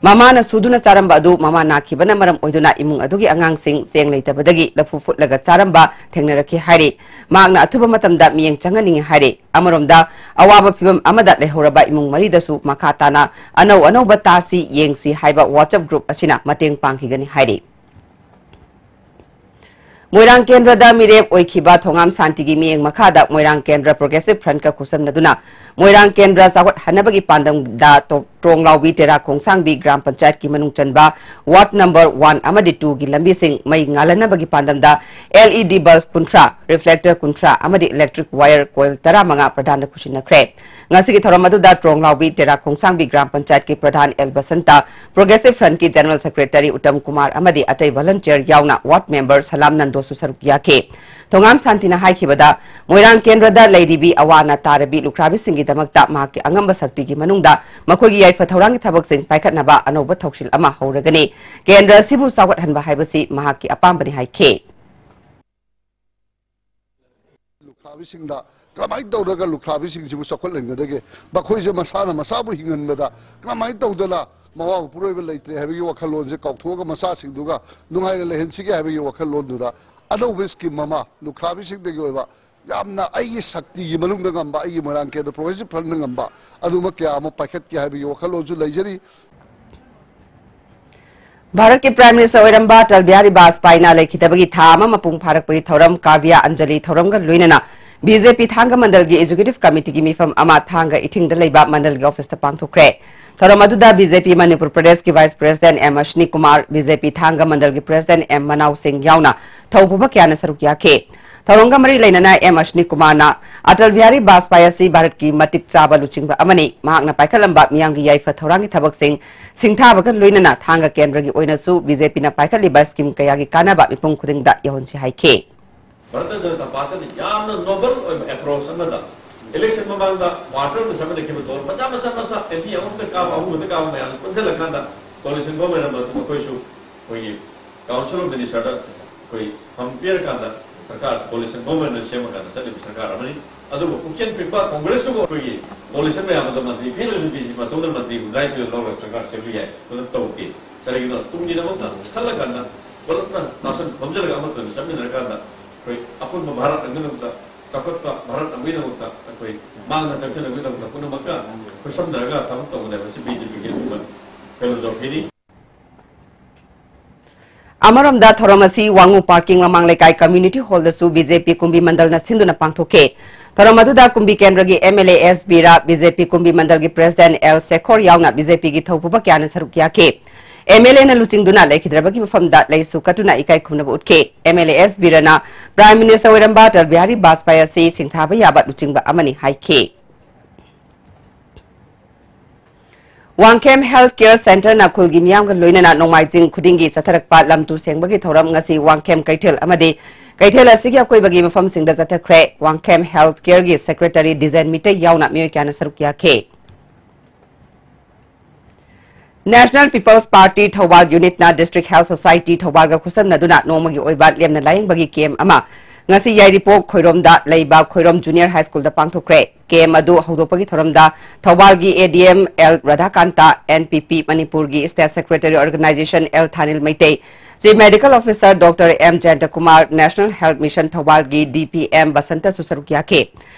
ꯃꯃꯥꯅ ꯁꯨꯗꯨꯅ ꯆꯥꯔꯝꯕ ꯑꯗꯨ ꯃꯃꯥ ꯅꯥꯈꯤꯕꯅ ꯃꯔꯝ ꯑꯣꯏꯗꯨꯅ ꯏꯃꯨꯡ ꯑꯗꯨꯒꯤ ꯑꯉꯥꯡꯁꯤꯡ ꯆꯦꯡ ꯂꯩꯇꯕꯗꯒꯤ ꯂꯐꯨ ꯐꯨꯠꯂꯒ ꯆꯥꯔꯝꯕ ꯊꯦꯡꯅꯔꯛꯈꯤ ꯍꯥꯏꯔꯤ꯫ ꯃꯍꯥꯛꯅ ꯑꯊꯨꯕ ꯃꯇꯝꯗ ꯃꯤꯠꯌꯦꯡ ꯆꯪꯍꯟꯅꯤꯡꯏ ꯍꯥꯏꯔꯤ꯫ ꯑꯃꯔꯣꯝꯗ, ꯑꯋꯥꯕ ꯐꯤꯚꯝ ꯑꯃꯗ ꯂꯩꯍꯧꯔꯕ ꯏꯃꯨꯡ ꯃꯔꯤꯗꯁꯨ ꯃꯈꯥ ꯇꯥꯅ ꯑꯅꯧ ꯑꯅꯧꯕ ꯇꯥꯁꯤ ꯌꯦꯡꯁꯤ ꯍꯥꯏꯕ WhatsApp group ꯑꯁꯤꯅ ꯃꯇꯦꯡ ꯄꯥꯡꯈꯤꯒꯅꯤ ꯍꯥꯏꯔꯤ꯫ ꯃꯣꯏꯔꯥꯡ ꯀꯦꯟꯗ꯭ꯔꯗ ꯃꯤꯔꯦꯞ ꯑꯣꯏꯈꯤꯕ ꯊꯣꯉꯥꯝ ꯁꯥꯟꯇꯤꯒꯤ ꯃꯤꯠꯌꯦꯡ ꯃꯈꯥꯗ ꯃꯣꯏꯔꯥꯡ ꯀꯦꯟꯗ꯭ꯔ Progressive Frontꯀ ꯈꯨꯠꯁꯝꯅꯗꯨꯅ ꯃꯣꯏꯔꯥꯡ ꯀꯦꯟꯗ꯭ꯔ ꯆꯥꯎꯈꯠꯍꯟꯅꯕꯒꯤ ꯄꯥꯟꯗꯝꯗ ꯇꯣ-, ꯇ꯭ꯔꯣꯡꯂꯥꯎꯕꯤ ꯇꯦꯔꯥ ꯈꯣꯡꯁꯥꯡꯕꯤ ꯒ꯭ꯔꯥꯝ ꯄꯟꯆꯥꯌꯠꯀꯤ ꯃꯅꯨꯡ ꯆꯟꯕ ward number one ꯑꯃꯗꯤ twoꯒꯤ ꯂꯝꯕꯤꯁꯤꯡ ꯃꯩ ꯉꯥꯜꯍꯟꯅꯕꯒꯤ ꯄꯥꯟꯗꯝꯗ LED bulb ꯀꯨꯟꯊ꯭ꯔꯥ, reflector ꯀꯨꯟꯊ꯭ꯔꯥ ꯑꯃꯗꯤ electric wire coil ꯇꯔꯥꯃꯉꯥ ꯄ꯭ꯔꯗꯥꯟꯗ ꯈꯨꯠꯁꯤꯟꯅꯈ꯭ꯔꯦ꯫ ꯉꯁꯤꯒꯤ ꯊꯧꯔꯝ ꯑꯗꯨꯗ ꯇ꯭ꯔꯣꯡꯂꯥꯎꯕꯤ ꯇꯦꯔꯥ ꯈꯣꯡꯁꯥꯡꯕꯤ ꯒ꯭ꯔꯥꯝ ꯄꯟꯆꯥꯌꯠꯀꯤ ꯄ꯭ꯔꯙꯥꯟ ꯑꯦꯜ ꯕꯁꯟꯇ, Progressive Frontꯀꯤ General Secretary ꯎꯠꯇꯝ ꯀꯨꯃꯥꯔ ꯑꯃꯗꯤ ꯑꯇꯩ volunteer ꯌꯥꯎꯅ ward member ꯁꯂꯥꯝ ꯅꯟꯗꯣ ꯁꯔꯨꯛ ꯌꯥꯈꯤ꯫ ꯊꯣꯉꯥꯝ ꯁꯥꯟꯇꯤꯅ ꯍꯥꯏꯈꯤꯕꯗ, ꯃꯣꯏꯔꯥꯡ ꯀꯦꯟꯗ꯭ꯔꯗ ꯂꯩꯔꯤꯕꯤ ꯑꯋꯥ ꯑꯅꯥ ꯇꯥꯔꯕꯤ ꯂꯨꯈ꯭ꯔꯥꯕꯤꯁꯤꯡꯒꯤꯗꯃꯛꯇ ꯃꯍꯥꯛꯀꯤ ꯑꯉꯝꯕ ꯁꯛꯇꯤꯒꯤ ꯃꯅꯨꯡꯗ ꯃꯈꯣꯏꯒꯤ ꯌꯥꯏꯐ ꯊꯧꯔꯥꯡꯒꯤ ꯊꯕꯛꯁꯤꯡ ꯄꯥꯏꯈꯠꯅꯕ ꯑꯅꯧꯕ ꯊꯧꯁꯤꯜ ꯑꯃ ꯍꯧꯔꯒꯅꯤ꯫ ꯀꯦꯟꯗ꯭ꯔ ꯑꯁꯤꯕꯨ ꯆꯥꯎꯈꯠꯍꯟꯕ ꯍꯥꯏꯕꯁꯤ ꯃꯍꯥꯛꯀꯤ ꯑꯄꯥꯝꯕꯅꯤ ꯍꯥꯏꯈꯤ꯫ ꯂꯨꯈ꯭ꯔꯥꯕꯤꯁꯤꯡꯗ ꯀꯔꯝꯍꯥꯏꯅ ꯇꯧꯔꯒ ꯂꯨꯈ꯭ꯔꯥꯕꯤꯁꯤꯡꯁꯤꯕꯨ ꯆꯥꯎꯈꯠꯍꯟꯒꯗꯒꯦ, ꯃꯈꯣꯏꯁꯦ ꯃꯁꯥꯅ ꯃꯁꯥꯕꯨ ꯍꯤꯡꯍꯟꯕꯗ ꯀꯔꯝꯍꯥꯏꯅ ꯇꯧꯗꯅ ꯃꯋꯥ ꯃꯄꯨꯔꯣꯏꯕ ꯂꯩꯇ꯭ꯔꯦ ꯍꯥꯏꯕꯒꯤ ꯋꯥꯈꯜꯂꯣꯟꯁꯦ ꯀꯥꯎꯊꯣꯛꯑꯒ ꯃꯆꯥꯁꯤꯡꯗꯨꯒ ꯅꯨꯡꯉꯥꯏꯅ ꯂꯩꯍꯟꯁꯤꯒꯦ ꯍꯥꯏꯕꯒꯤ ꯋꯥꯈꯜꯂꯣꯟꯗꯨꯗ ꯑꯅꯧꯕ ꯁ꯭ꯀꯤꯝ ꯑꯃ ꯂꯨꯈ꯭ꯔꯥꯕꯤꯁꯤꯡꯗꯒꯤ ꯑꯣꯏꯕ ꯌꯥꯝꯅ ꯑꯩꯒꯤ ꯁꯛꯇꯤꯒꯤ ꯃꯅꯨꯡꯗ ꯉꯝꯕ, ꯑꯩꯒꯤ ꯃꯣꯏꯔꯥꯡ ꯀꯦꯟꯗ꯭ꯔ ꯄ꯭ꯔꯣꯒ꯭ꯔꯦꯁꯤꯞ ꯐ꯭ꯔꯟꯠꯅ ꯉꯝꯕ ꯑꯗꯨꯃꯛ ꯀꯌꯥ ꯑꯃ ꯄꯥꯏꯈꯠꯀꯦ ꯍꯥꯏꯕꯒꯤ ꯋꯥꯈꯜꯂꯣꯟꯁꯨ ꯂꯩꯖꯔꯤ꯫ ꯚꯥꯔꯠꯀꯤ Prime Minister ꯑꯣꯏꯔꯝꯕ ꯑꯇꯜ ꯕꯤꯍꯥꯔꯤ ꯕꯥꯖꯄꯥꯏꯅ ꯂꯩꯈꯤꯗꯕꯒꯤ ꯊꯥ ꯑꯃ ꯃꯄꯨꯡ ꯐꯥꯔꯛꯄꯒꯤ ꯊꯧꯔꯝ ꯀꯥꯕ꯭ꯌꯥ ꯑꯟꯖꯂꯤ ꯊꯧꯔꯝꯒ ꯂꯣꯏꯅꯅ B J P ꯊꯥꯡꯒ ꯃꯟꯗꯜꯒꯤ Executive Committeeꯒꯤ ꯃꯤꯐꯝ ꯑꯃ ꯊꯥꯡꯒ ꯏꯊꯤꯡꯗ ꯂꯩꯕ ꯃꯟꯗꯜꯒꯤ officeꯇ ꯄꯥꯡꯊꯣꯛꯈ꯭ꯔꯦ꯫ ꯊꯧꯔꯝ ꯑꯗꯨꯗ B J P ꯃꯅꯤꯄꯨꯔ ꯄ꯭ꯔꯗꯦꯁꯀꯤ Vice President M ꯑꯁꯅꯤ Kumar, B J P ꯊꯥꯡꯒ ꯃꯟꯗꯜꯒꯤ President M ꯃꯅꯥꯎ ꯁꯤꯡ ꯌꯥꯎꯅ ꯊꯧꯄꯨꯕ ꯀꯌꯥꯅ ꯁꯔꯨꯛ ꯌꯥꯈꯤ꯫ ꯊꯧꯔꯝꯒ ꯃꯔꯤ ꯂꯩꯅꯅ M ꯑꯁꯅꯤ ꯀꯨꯃꯥꯔꯅ ꯑꯇꯜ ꯕꯤꯍꯥꯔꯤ ꯕꯥꯖꯄꯥꯏ ꯑꯁꯤ ꯚꯥꯔꯠꯀꯤ ꯃꯇꯤꯛ ꯆꯥꯕ ꯂꯨꯆꯤꯡꯕ ꯑꯃꯅꯤ, ꯃꯍꯥꯛꯅ ꯄꯥꯏꯈꯠꯂꯝꯕ ꯃꯤꯌꯥꯝꯒꯤ ꯌꯥꯏꯐ ꯊꯧꯔꯥꯡꯒꯤ ꯊꯕꯛꯁꯤꯡ ꯁꯤꯡꯊꯥꯕꯒ ꯂꯣꯏꯅꯅ ꯊꯥꯡꯒ ꯀꯦꯟꯗ꯭ꯔꯒꯤ ꯑꯣꯏꯅꯁꯨ B J Pꯅ ꯄꯥꯏꯈꯠꯂꯤꯕ ꯁ꯭ꯀꯤꯝ ꯀꯌꯥꯒꯤ ꯀꯥꯟꯅꯕ ꯃꯤꯄꯨꯝ ꯈꯨꯗꯤꯡꯗ ꯌꯧꯍꯟꯁꯤ ꯍꯥꯏꯈꯤ꯫ ꯚꯥꯔꯇꯤꯌ ꯖꯅꯇꯥ ꯄꯥꯔꯇꯤꯅ ꯌꯥꯝꯅ ꯅꯣꯕꯜ ꯑꯣꯏꯕ ꯑꯦꯄ꯭ꯔꯣꯆ ꯑꯃꯗ ꯏꯂꯦꯛꯁꯟ ꯃꯃꯥꯡꯗ ꯀ꯭ꯋꯥꯇꯔꯗ ꯆꯠꯃꯤꯟꯅꯈꯤꯕ ꯗꯣꯜ ꯃꯆꯥ ꯃꯆꯥ ꯃꯆꯥ ꯑꯦꯟꯇꯤ ꯑꯍꯨꯝꯗ ꯀꯥꯕ ꯑꯍꯨꯝꯗ ꯀꯥꯕ ꯃꯌꯥꯝ ꯄꯨꯟꯁꯤꯜꯂꯀꯥꯟꯗ ꯀꯣꯂꯤꯁꯟ ꯒꯣꯃꯦꯟ ꯑꯃ ꯑꯗꯨꯝ ꯑꯩꯈꯣꯏꯁꯨ ꯑꯩꯈꯣꯏꯒꯤ ꯀꯥꯎꯟꯁꯤꯜ ꯑꯣꯐ ꯃꯤꯅꯤꯁꯇꯔꯗ ꯑꯩꯈꯣꯏ ꯐꯝ ꯄꯤꯔꯀꯥꯟꯗ ꯁꯔꯀꯥꯔ ꯀꯣꯂꯤꯁꯟ ꯒꯣꯃꯦꯟꯅ ꯁꯦꯝꯃꯀꯥꯟꯗ ꯆꯠꯂꯤꯕ ꯁꯔꯀꯥꯔ ꯑꯃꯅꯤ꯫ ꯑꯗꯨꯕꯨ ꯄꯨꯛꯆꯦꯜ ꯄꯤꯛꯄ ꯀꯣꯡꯒ꯭ꯔꯦꯁꯇꯨꯕꯨ ꯑꯩꯈꯣꯏꯒꯤ ꯀꯣꯂꯤꯁꯟ ꯃꯌꯥꯝ ꯑꯗꯣ ꯃꯟꯇ꯭ꯔꯤ ꯄꯤꯗ꯭ꯔꯁꯨ ꯄꯤꯁꯤ ꯃꯇꯨꯡꯗ ꯃꯟꯇ꯭ꯔꯤ ꯍꯨꯝꯗ꯭ꯔꯥꯅꯤꯊꯣꯏ ꯂꯧꯔꯒ ꯁꯔꯀꯥꯔ ꯁꯦꯝꯕ ꯌꯥꯏ꯫ ꯑꯗꯨ ꯇꯧꯗꯦ꯫ ꯀꯔꯤꯒꯤꯅꯣ? ꯇꯨꯡꯒꯤꯗꯃꯛꯇ ꯈꯜꯂꯀꯥꯟꯗ ꯄꯨꯂꯞꯅ ꯇꯥꯁꯟ ꯈꯣꯝꯖꯤꯜꯂꯒ ꯑꯃꯠꯇ ꯑꯣꯏꯅ ꯆꯠꯃꯤꯟꯅꯔꯀꯥꯟꯗ ꯑꯩꯈꯣꯏ ꯑꯄꯨꯟꯕ ꯚꯥꯔꯠ ꯑꯃꯒꯤꯗꯃꯛꯇ, ꯆꯥꯎꯈꯠꯄ ꯚꯥꯔꯠ ꯑꯃꯒꯤꯗꯃꯛꯇ ꯑꯩꯈꯣꯏ ꯃꯥꯡꯗ ꯆꯪꯁꯤꯟꯅꯕꯒꯤꯗꯃꯛꯇ ꯄꯨꯝꯅꯃꯛꯀ ꯈꯨꯠꯁꯝꯅꯔꯒ ꯊꯕꯛ ꯇꯧꯒꯗꯕ ꯑꯁꯤ ꯕꯤ ꯖꯦ ꯄꯤꯒꯤ ꯑꯗꯨꯒꯨꯝꯕ ꯐꯤꯂꯣꯁꯣꯐꯤꯅꯤ꯫ ꯑꯃꯔꯣꯝꯗ ꯊꯧꯔꯝ ꯑꯁꯤ ꯋꯥꯉꯨ ꯄꯥꯔꯀꯤꯡ ꯃꯃꯥꯡ ꯂꯩꯀꯥꯏ ꯀꯝꯃ꯭ꯌꯨꯅꯤꯇꯤ ꯍꯣꯜꯗꯁꯨ ꯕꯤ ꯖꯦ ꯄꯤ ꯀꯨꯝꯕꯤ ꯃꯟꯗꯜꯅ ꯁꯤꯟꯗꯨꯅ ꯄꯥꯡꯊꯣꯛꯈꯤ꯫ ꯊꯧꯔꯝ ꯑꯗꯨꯗ ꯀꯨꯝꯕꯤ ꯀꯦꯟꯗ꯭ꯔꯒꯤ M L A S Bira, B J P Kumbi ꯃꯟꯗꯜꯒꯤ ꯄ꯭ꯔꯦꯁꯤꯗꯦꯟꯠ ꯑꯦꯜ ꯁꯦꯈꯣꯔ ꯌꯥꯎꯅ ꯕꯤ ꯖꯦ ꯄꯤꯒꯤ ꯊꯧꯄꯨꯕ ꯀꯌꯥꯅ ꯁꯔꯨꯛ ꯌꯥꯈꯤ꯫ ꯑꯦꯝ ꯑꯦꯜ ꯑꯦꯅ ꯂꯨꯆꯤꯡꯗꯨꯅ ꯂꯩꯈꯤꯗ꯭ꯔꯕꯒꯤ ꯃꯐꯝꯗ ꯂꯩꯁꯨ ꯀꯠꯇꯨꯅ ꯏꯀꯥꯏ ꯈꯨꯝꯅꯕ ꯎꯠꯈꯤ꯫ ꯑꯦꯝ ꯑꯦꯜ ꯑꯦ ꯑꯦꯁ ꯕꯤꯔꯥꯅ Prime Minister ꯑꯣꯏꯔꯝꯕ ꯑꯇꯜ ꯕꯤꯍꯥꯔꯤ ꯕꯥꯖꯄꯥꯏ ꯑꯁꯤ ꯁꯤꯡꯊꯥꯕ ꯌꯥꯕ ꯂꯨꯆꯤꯡꯕ ꯑꯃꯅꯤ ꯍꯥꯏꯈꯤ꯫ ꯋꯥꯡꯈꯦꯝ Health Care Centreꯅ ꯈꯨꯜꯒꯤ ꯃꯤꯌꯥꯝꯒ ꯂꯣꯏꯅꯅ ꯅꯣꯡꯃꯥꯏꯖꯤꯡ ꯈꯨꯗꯤꯡꯒꯤ ꯆꯠꯊꯔꯛꯄ ꯂꯝ ꯇꯨ ꯁꯦꯡꯕꯒꯤ ꯊꯧꯔꯝ ꯉꯁꯤ ꯋꯥꯡꯈꯦꯝ ꯀꯩꯊꯦꯜ ꯑꯃꯗꯤ ꯀꯩꯊꯦꯜ ꯑꯁꯤꯒꯤ ꯑꯀꯣꯏꯕꯒꯤ ꯃꯐꯝꯁꯤꯡꯗ ꯆꯠꯊꯈ꯭ꯔꯦ꯫ ꯋꯥꯡꯈꯦꯝ Health Careꯒꯤ Secretary ꯗꯤꯖꯦꯟ ꯃꯤꯇꯩ ꯌꯥꯎꯅ ꯃꯤꯑꯣꯏ ꯀꯌꯥꯅ ꯁꯔꯨꯛ ꯌꯥꯈꯤ꯫ National People's Party Thoubal Unitꯅ District Health Society ꯊꯧꯕꯥꯜꯒ ꯈꯨꯠꯁꯝꯅꯗꯨꯅ ꯅꯣꯡꯃꯒꯤ ꯑꯣꯏꯕ ꯂꯦꯝꯅ ꯂꯥꯌꯦꯡꯕꯒꯤ ꯀꯦꯝ ꯑꯃ ꯉꯁꯤ ꯌꯥꯏꯔꯤꯄꯣꯛ ꯈꯣꯏꯔꯣꯝꯗ ꯂꯩꯕ ꯈꯣꯏꯔꯣꯝ Junior High Schoolꯗ ꯄꯥꯡꯊꯣꯛꯈ꯭ꯔꯦ꯫ ꯀꯦꯝ ꯑꯗꯨ ꯍꯧꯗꯣꯛꯄꯒꯤ ꯊꯧꯔꯝꯗ ꯊꯧꯕꯥꯜꯒꯤ ADM ꯑꯦꯜ ꯔꯥꯙꯥꯀꯥꯟꯇ, NPP ꯃꯅꯤꯄꯨꯔꯒꯤ State Secretary Organization L Thanil Meitei, Chief Medical Officer doctor M Jayantakumar, National Health Mission ꯊꯧꯕꯥꯜꯒꯤ DPM ꯕꯁꯟꯇꯁꯨ ꯁꯔꯨꯛ ꯌꯥꯈꯤ꯫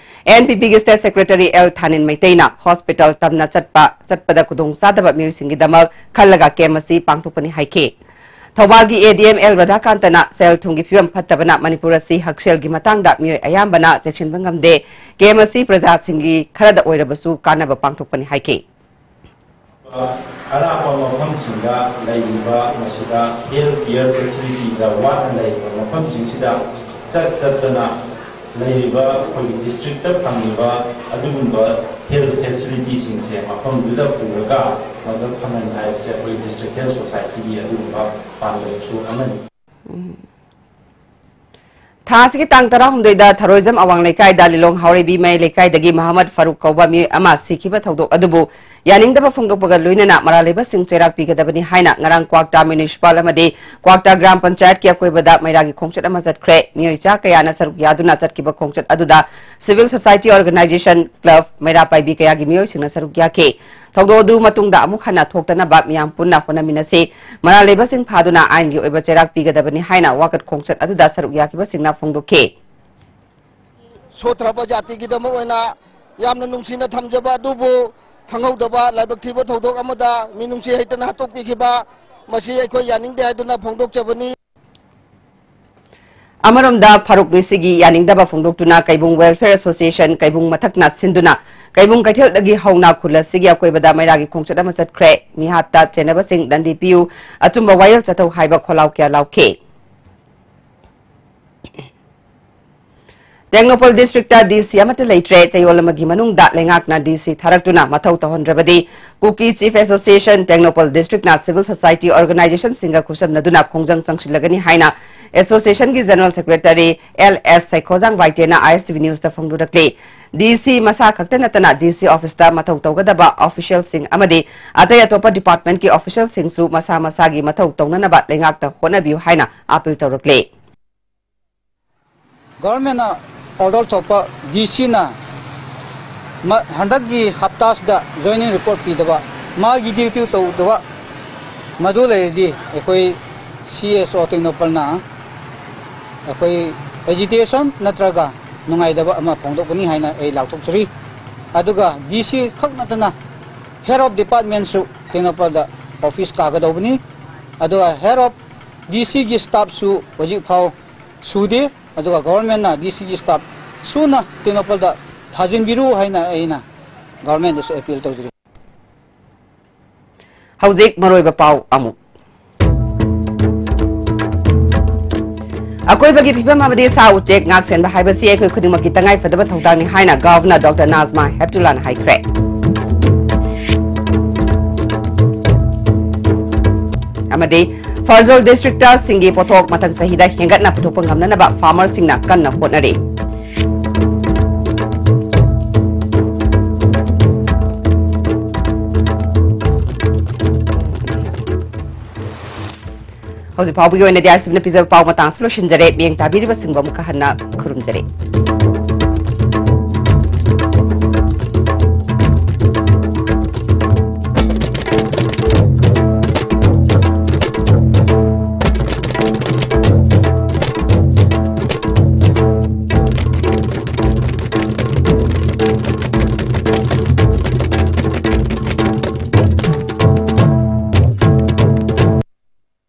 NPPꯒꯤ State Secretary ꯑꯦꯜ ꯊꯥꯅꯤꯜ ꯃꯩꯇꯩꯅ hospital ꯇꯝꯅ ꯆꯠꯄ, ꯆꯠꯄꯗ ꯈꯨꯗꯣꯡꯆꯥꯗꯕ ꯃꯤꯑꯣꯏꯁꯤꯡꯒꯤꯗꯃꯛ ꯈꯜꯂꯒ ꯀꯦꯝ ꯑꯁꯤ ꯄꯥꯡꯊꯣꯛꯄꯅꯤ ꯍꯥꯏꯈꯤ꯫ ꯊꯧꯕꯥꯜꯒꯤ ADM ꯑꯦꯜ ꯔꯥꯙꯥꯀꯥꯟꯇꯅ ꯁꯦꯜ ꯊꯨꯝꯒꯤ ꯐꯤꯕꯝ ꯐꯠꯇꯕꯅ ꯃꯅꯤꯄꯨꯔ ꯑꯁꯤ ꯍꯛꯁꯦꯜꯒꯤ ꯃꯇꯥꯡꯗ ꯃꯤꯑꯣꯏ ꯑꯌꯥꯝꯕꯅ ꯆꯦꯛꯁꯤꯟꯕ ꯉꯝꯗꯦ꯫ ꯀꯦꯝ ꯑꯁꯤ ꯄ꯭ꯔꯖꯥꯁꯤꯡꯒꯤ ꯈꯔꯗ ꯑꯣꯏꯔꯕꯁꯨ ꯀꯥꯟꯅꯕ ꯄꯥꯡꯊꯣꯛꯄꯅꯤ ꯍꯥꯏꯈꯤ꯫ ꯑꯔꯥꯞꯄ ꯃꯐꯝꯁꯤꯡꯗ ꯂꯩꯔꯤꯕ, ꯃꯁꯤꯗ health care facilityꯗ ꯋꯥꯠꯅ ꯂꯩꯔꯤꯕ ꯃꯐꯝꯁꯤꯡꯁꯤꯗ ꯆꯠ ꯆꯠꯇꯅ ꯂꯩꯔꯤꯕ ꯑꯩꯈꯣꯏꯒꯤ districtꯇ ꯐꯪꯂꯤꯕ ꯑꯗꯨꯒꯨꯝꯕ health facilityꯁꯤꯡꯁꯦ ꯃꯐꯝꯗꯨꯗ ꯄꯨꯔꯒ ꯃꯗꯨ ꯐꯪꯍꯟꯕ ꯍꯥꯏꯕꯁꯦ ꯑꯩꯈꯣꯏ District Health Societyꯒꯤ ꯑꯗꯨꯒꯨꯝꯕ ꯄꯥꯟꯗꯝꯁꯨ ꯑꯃꯅꯤ꯫ ꯊꯥ ꯑꯁꯤꯒꯤ ꯇꯥꯡ ꯇꯔꯥꯍꯨꯝꯗꯣꯏꯗ ꯊꯔꯣꯏꯖꯝ ꯑꯋꯥꯡ ꯂꯩꯀꯥꯏꯗ ꯂꯤꯂꯣꯡ ꯍꯥꯎꯔꯩꯕꯤ ꯃꯌꯥꯏ ꯂꯩꯀꯥꯏꯗꯒꯤ ꯃꯍꯃꯗ ꯐꯥꯔꯨꯛ ꯀꯧꯕ ꯃꯤꯑꯣꯏ ꯑꯃ ꯁꯤꯈꯤꯕ ꯊꯧꯗꯣꯛ ꯑꯗꯨꯕꯨ ꯌꯥꯅꯤꯡꯗꯕ ꯐꯣꯡꯗꯣꯛꯄꯒ ꯂꯣꯏꯅꯅ ꯃꯔꯥꯜ ꯂꯩꯕꯁꯤꯡ ꯆꯩꯔꯥꯛ ꯄꯤꯒꯗꯕꯅꯤ ꯍꯥꯏꯅ ꯉꯔꯥꯡ ꯀ꯭ꯋꯥꯛꯇꯥ Municipal ꯑꯃꯗꯤ ꯀ꯭ꯋꯥꯛꯇꯥ ꯒ꯭ꯔꯥꯝ ꯄꯟꯆꯥꯌꯠꯀꯤ ꯑꯀꯣꯏꯕꯗ ꯃꯩꯔꯥꯒꯤ ꯈꯣꯡꯆꯠ ꯑꯃ ꯆꯠꯈ꯭ꯔꯦ꯫ ꯃꯤꯑꯣꯏ ꯆꯥ ꯀꯌꯥꯅ ꯁꯔꯨꯛ ꯌꯥꯗꯨꯅ ꯆꯠꯈꯤꯕ ꯈꯣꯡꯆꯠ ꯑꯗꯨꯗ Civil Society Organization, club, ꯃꯩꯔꯥ ꯄꯥꯏꯕꯤ ꯀꯌꯥꯒꯤ ꯃꯤꯑꯣꯏꯁꯤꯡꯅ ꯁꯔꯨꯛ ꯌꯥꯈꯤ꯫ ꯊꯧꯗꯣꯛ ꯑꯗꯨ ꯃꯇꯨꯡꯗ ꯑꯃꯨꯛ ꯍꯟꯅ ꯊꯣꯛꯇꯅꯕ ꯃꯤꯌꯥꯝ ꯄꯨꯟꯅ ꯍꯣꯠꯅꯃꯤꯟꯅꯁꯤ꯫ ꯃꯔꯥꯜ ꯂꯩꯕꯁꯤꯡ ꯐꯥꯗꯨꯅ ꯑꯥꯏꯟꯒꯤ ꯑꯣꯏꯕ ꯆꯩꯔꯥꯛ ꯄꯤꯒꯗꯕꯅꯤ ꯍꯥꯏꯅ ꯋꯥꯀꯠ ꯈꯣꯡꯆꯠ ꯑꯗꯨꯗ ꯁꯔꯨꯛ ꯌꯥꯈꯤꯕꯁꯤꯡꯅ ꯐꯣꯡꯗꯣꯛꯈꯤ꯫ ꯁꯣꯠꯊꯔꯕ ꯖꯥꯇꯤꯒꯤꯗꯃꯛ ꯑꯣꯏꯅ ꯌꯥꯝꯅ ꯅꯨꯡꯁꯤꯅ ꯊꯝꯖꯕ ꯑꯗꯨꯕꯨ ꯈꯪꯍꯧꯗꯕ ꯂꯥꯏꯕꯛ ꯊꯤꯕ ꯊꯧꯗꯣꯛ ꯑꯃꯗ ꯃꯤꯅꯨꯡꯁꯤ ꯍꯩꯇꯅ ꯍꯥꯠꯇꯣꯛꯄꯤꯈꯤꯕ, ꯃꯁꯤ ꯑꯩꯈꯣꯏ ꯌꯥꯅꯤꯡꯗꯦ ꯍꯥꯏꯗꯨꯅ ꯐꯣꯡꯗꯣꯛꯆꯕꯅꯤ꯫ ꯑꯃꯔꯣꯝꯗ ꯐꯥꯔꯨꯛ ꯃꯤꯁꯤꯒꯤ ꯌꯥꯅꯤꯡꯗꯕ ꯐꯣꯡꯗꯣꯛꯇꯨꯅ ꯀꯩꯕꯨꯡ Welfare Association ꯀꯩꯕꯨꯡ ꯃꯊꯛꯅ ꯁꯤꯟꯗꯨꯅ ꯀꯩꯕꯨꯡ ꯀꯩꯊꯦꯜꯗꯒꯤ ꯍꯧꯅ ꯈꯨꯜ ꯑꯁꯤꯒꯤ ꯑꯀꯣꯏꯕꯗ ꯃꯩꯔꯥꯒꯤ ꯈꯣꯡꯆꯠ ꯑꯃ ꯆꯠꯈ꯭ꯔꯦ꯫ ꯃꯤꯍꯥꯠꯇ ꯆꯦꯟꯅꯕꯁꯤꯡ ꯗꯟꯗꯤ ꯄꯤꯌꯨ, ꯑꯆꯨꯝꯕ ꯋꯥꯌꯦꯜ ꯆꯠꯊꯧ ꯍꯥꯏꯕ ꯈꯣꯜꯂꯥꯎ ꯀꯌꯥ ꯂꯥꯎꯈꯤ꯫ ꯇꯦꯡꯅꯧꯄꯜ district ꯇ D C ꯑꯃꯠꯇ ꯂꯩꯇ꯭ꯔꯦ꯫ ꯆꯌꯣꯜ ꯑꯃꯒꯤ ꯃꯅꯨꯡꯗ ꯂꯩꯉꯥꯛꯅ D C ꯊꯥꯔꯛꯇꯨꯅ ꯃꯊꯧ ꯇꯧꯍꯟꯗ꯭ꯔꯕꯗꯤ Kuki Chief Association Tengnoupal district ꯅ civil society organization ꯁꯤꯡꯒ ꯈꯨꯠꯁꯝꯅꯗꯨꯅ ꯈꯣꯡꯖꯪ ꯆꯪꯁꯤꯜꯂꯒꯅꯤ ꯍꯥꯏꯅ association ꯒꯤ general secretary L S ꯁꯩꯈꯣꯖꯥꯡ ꯋꯥꯏꯇꯦꯅ I S T V news ꯇ ꯐꯣꯡꯗꯣꯔꯛꯂꯤ꯫ D C ꯃꯁꯥ ꯈꯛꯇ ꯅꯠꯇꯅ D C office ꯇ ꯃꯊꯧ ꯇꯧꯒꯗꯕ official ꯁꯤꯡ ꯑꯃꯗꯤ ꯑꯇꯩ ꯑꯇꯣꯞꯄ department ꯀꯤ official ꯁꯤꯡꯁꯨ ꯃꯁꯥ ꯃꯁꯥꯒꯤ ꯃꯊꯧ ꯇꯧꯅꯅꯕ ꯂꯩꯉꯥꯛꯇ ꯍꯣꯠꯅꯕꯤꯌꯨ ꯍꯥꯏꯅ appeal ꯇꯧꯔꯛꯂꯤ꯫ Government ꯅ order ꯊꯣꯛꯄ D C ꯅ ꯃ-, ꯍꯟꯗꯛꯀꯤ ꯍꯞꯇꯥꯁꯤꯗ joining report ꯄꯤꯗꯕ, ꯃꯥꯒꯤ duty ꯇꯧꯗꯕ, ꯃꯗꯨ ꯂꯩꯔꯗꯤ ꯑꯩꯈꯣꯏ C S O ꯇꯦꯡꯅꯧꯄꯜꯅ ꯑꯩꯈꯣꯏ agitation ꯅꯠꯇ꯭ꯔꯒ ꯅꯨꯡꯉꯥꯏꯇꯕ ꯑꯃ ꯐꯣꯡꯗꯣꯛꯀꯅꯤ ꯍꯥꯏꯅ ꯑꯩ ꯂꯥꯎꯊꯣꯛꯆꯔꯤ꯫ ꯑꯗꯨꯒ D C ꯈꯛ ꯅꯠꯇꯅ head of department ꯁꯨ ꯇꯦꯡꯅꯧꯄꯜꯗ office ꯀꯥꯒꯗꯧꯕꯅꯤ꯫ ꯑꯗꯨꯒ head of D C ꯒꯤ staff ꯁꯨ ꯍꯧꯖꯤꯛ ꯐꯥꯎ ꯁꯨꯗꯦ꯫ ꯑꯗꯨꯒ government ꯅ D C ꯒꯤ staff ꯁꯨꯅ ꯇꯦꯡꯅꯧꯄꯜꯗ ꯊꯥꯖꯤꯟꯕꯤꯔꯨ ꯍꯥꯏꯅ ꯑꯩꯅ government ꯗꯁꯨ appeal ꯇꯧꯖꯔꯤ꯫ ꯍꯧꯖꯤꯛ ꯃꯔꯨꯑꯣꯏꯕ ꯄꯥꯎ ꯑꯃꯨꯛ꯫ ꯑꯀꯣꯏꯕꯒꯤ ꯐꯤꯕꯝ ꯑꯃꯗꯤ ꯁꯥ ꯎꯆꯦꯛ ꯉꯥꯛ ꯁꯦꯟꯕ ꯍꯥꯏꯕꯁꯤ ꯑꯩꯈꯣꯏ ꯈꯨꯗꯤꯡꯃꯛꯀꯤ ꯇꯉꯥꯏ ꯐꯗꯕ ꯊꯧꯗꯥꯡꯅꯤ ꯍꯥꯏꯅ Governor Doctor Najma Heptullaꯅ ꯍꯥꯏꯈ꯭ꯔꯦ꯫ ꯑꯃꯗꯤ ꯐꯔꯖꯣꯜ district ꯇ ꯁꯤꯡꯒꯤ ꯄꯣꯠꯊꯣꯛ ꯃꯊꯪ ꯆꯍꯤꯗ ꯍꯦꯟꯒꯠꯅ ꯄꯨꯊꯣꯛꯄ ꯉꯝꯅꯅꯕ farmer ꯁꯤꯡꯅ ꯀꯟꯅ ꯍꯣꯠꯅꯔꯤ꯫ ꯍꯧꯖꯤꯛ ꯐꯥꯎꯕꯒꯤ ꯑꯣꯏꯅꯗꯤ I S T V ꯅ ꯄꯤꯖꯕ ꯄꯥꯎ ꯃꯇꯥꯡꯁꯤ ꯂꯣꯏꯁꯤꯟꯖꯔꯦ꯫ ꯃꯤꯠꯌꯦꯡ ꯇꯥꯕꯤꯔꯤꯕꯁꯤꯡꯕꯨ ꯑꯃꯨꯛꯀ ꯍꯟꯅ ꯈꯨꯔꯨꯝꯖꯔꯤ꯫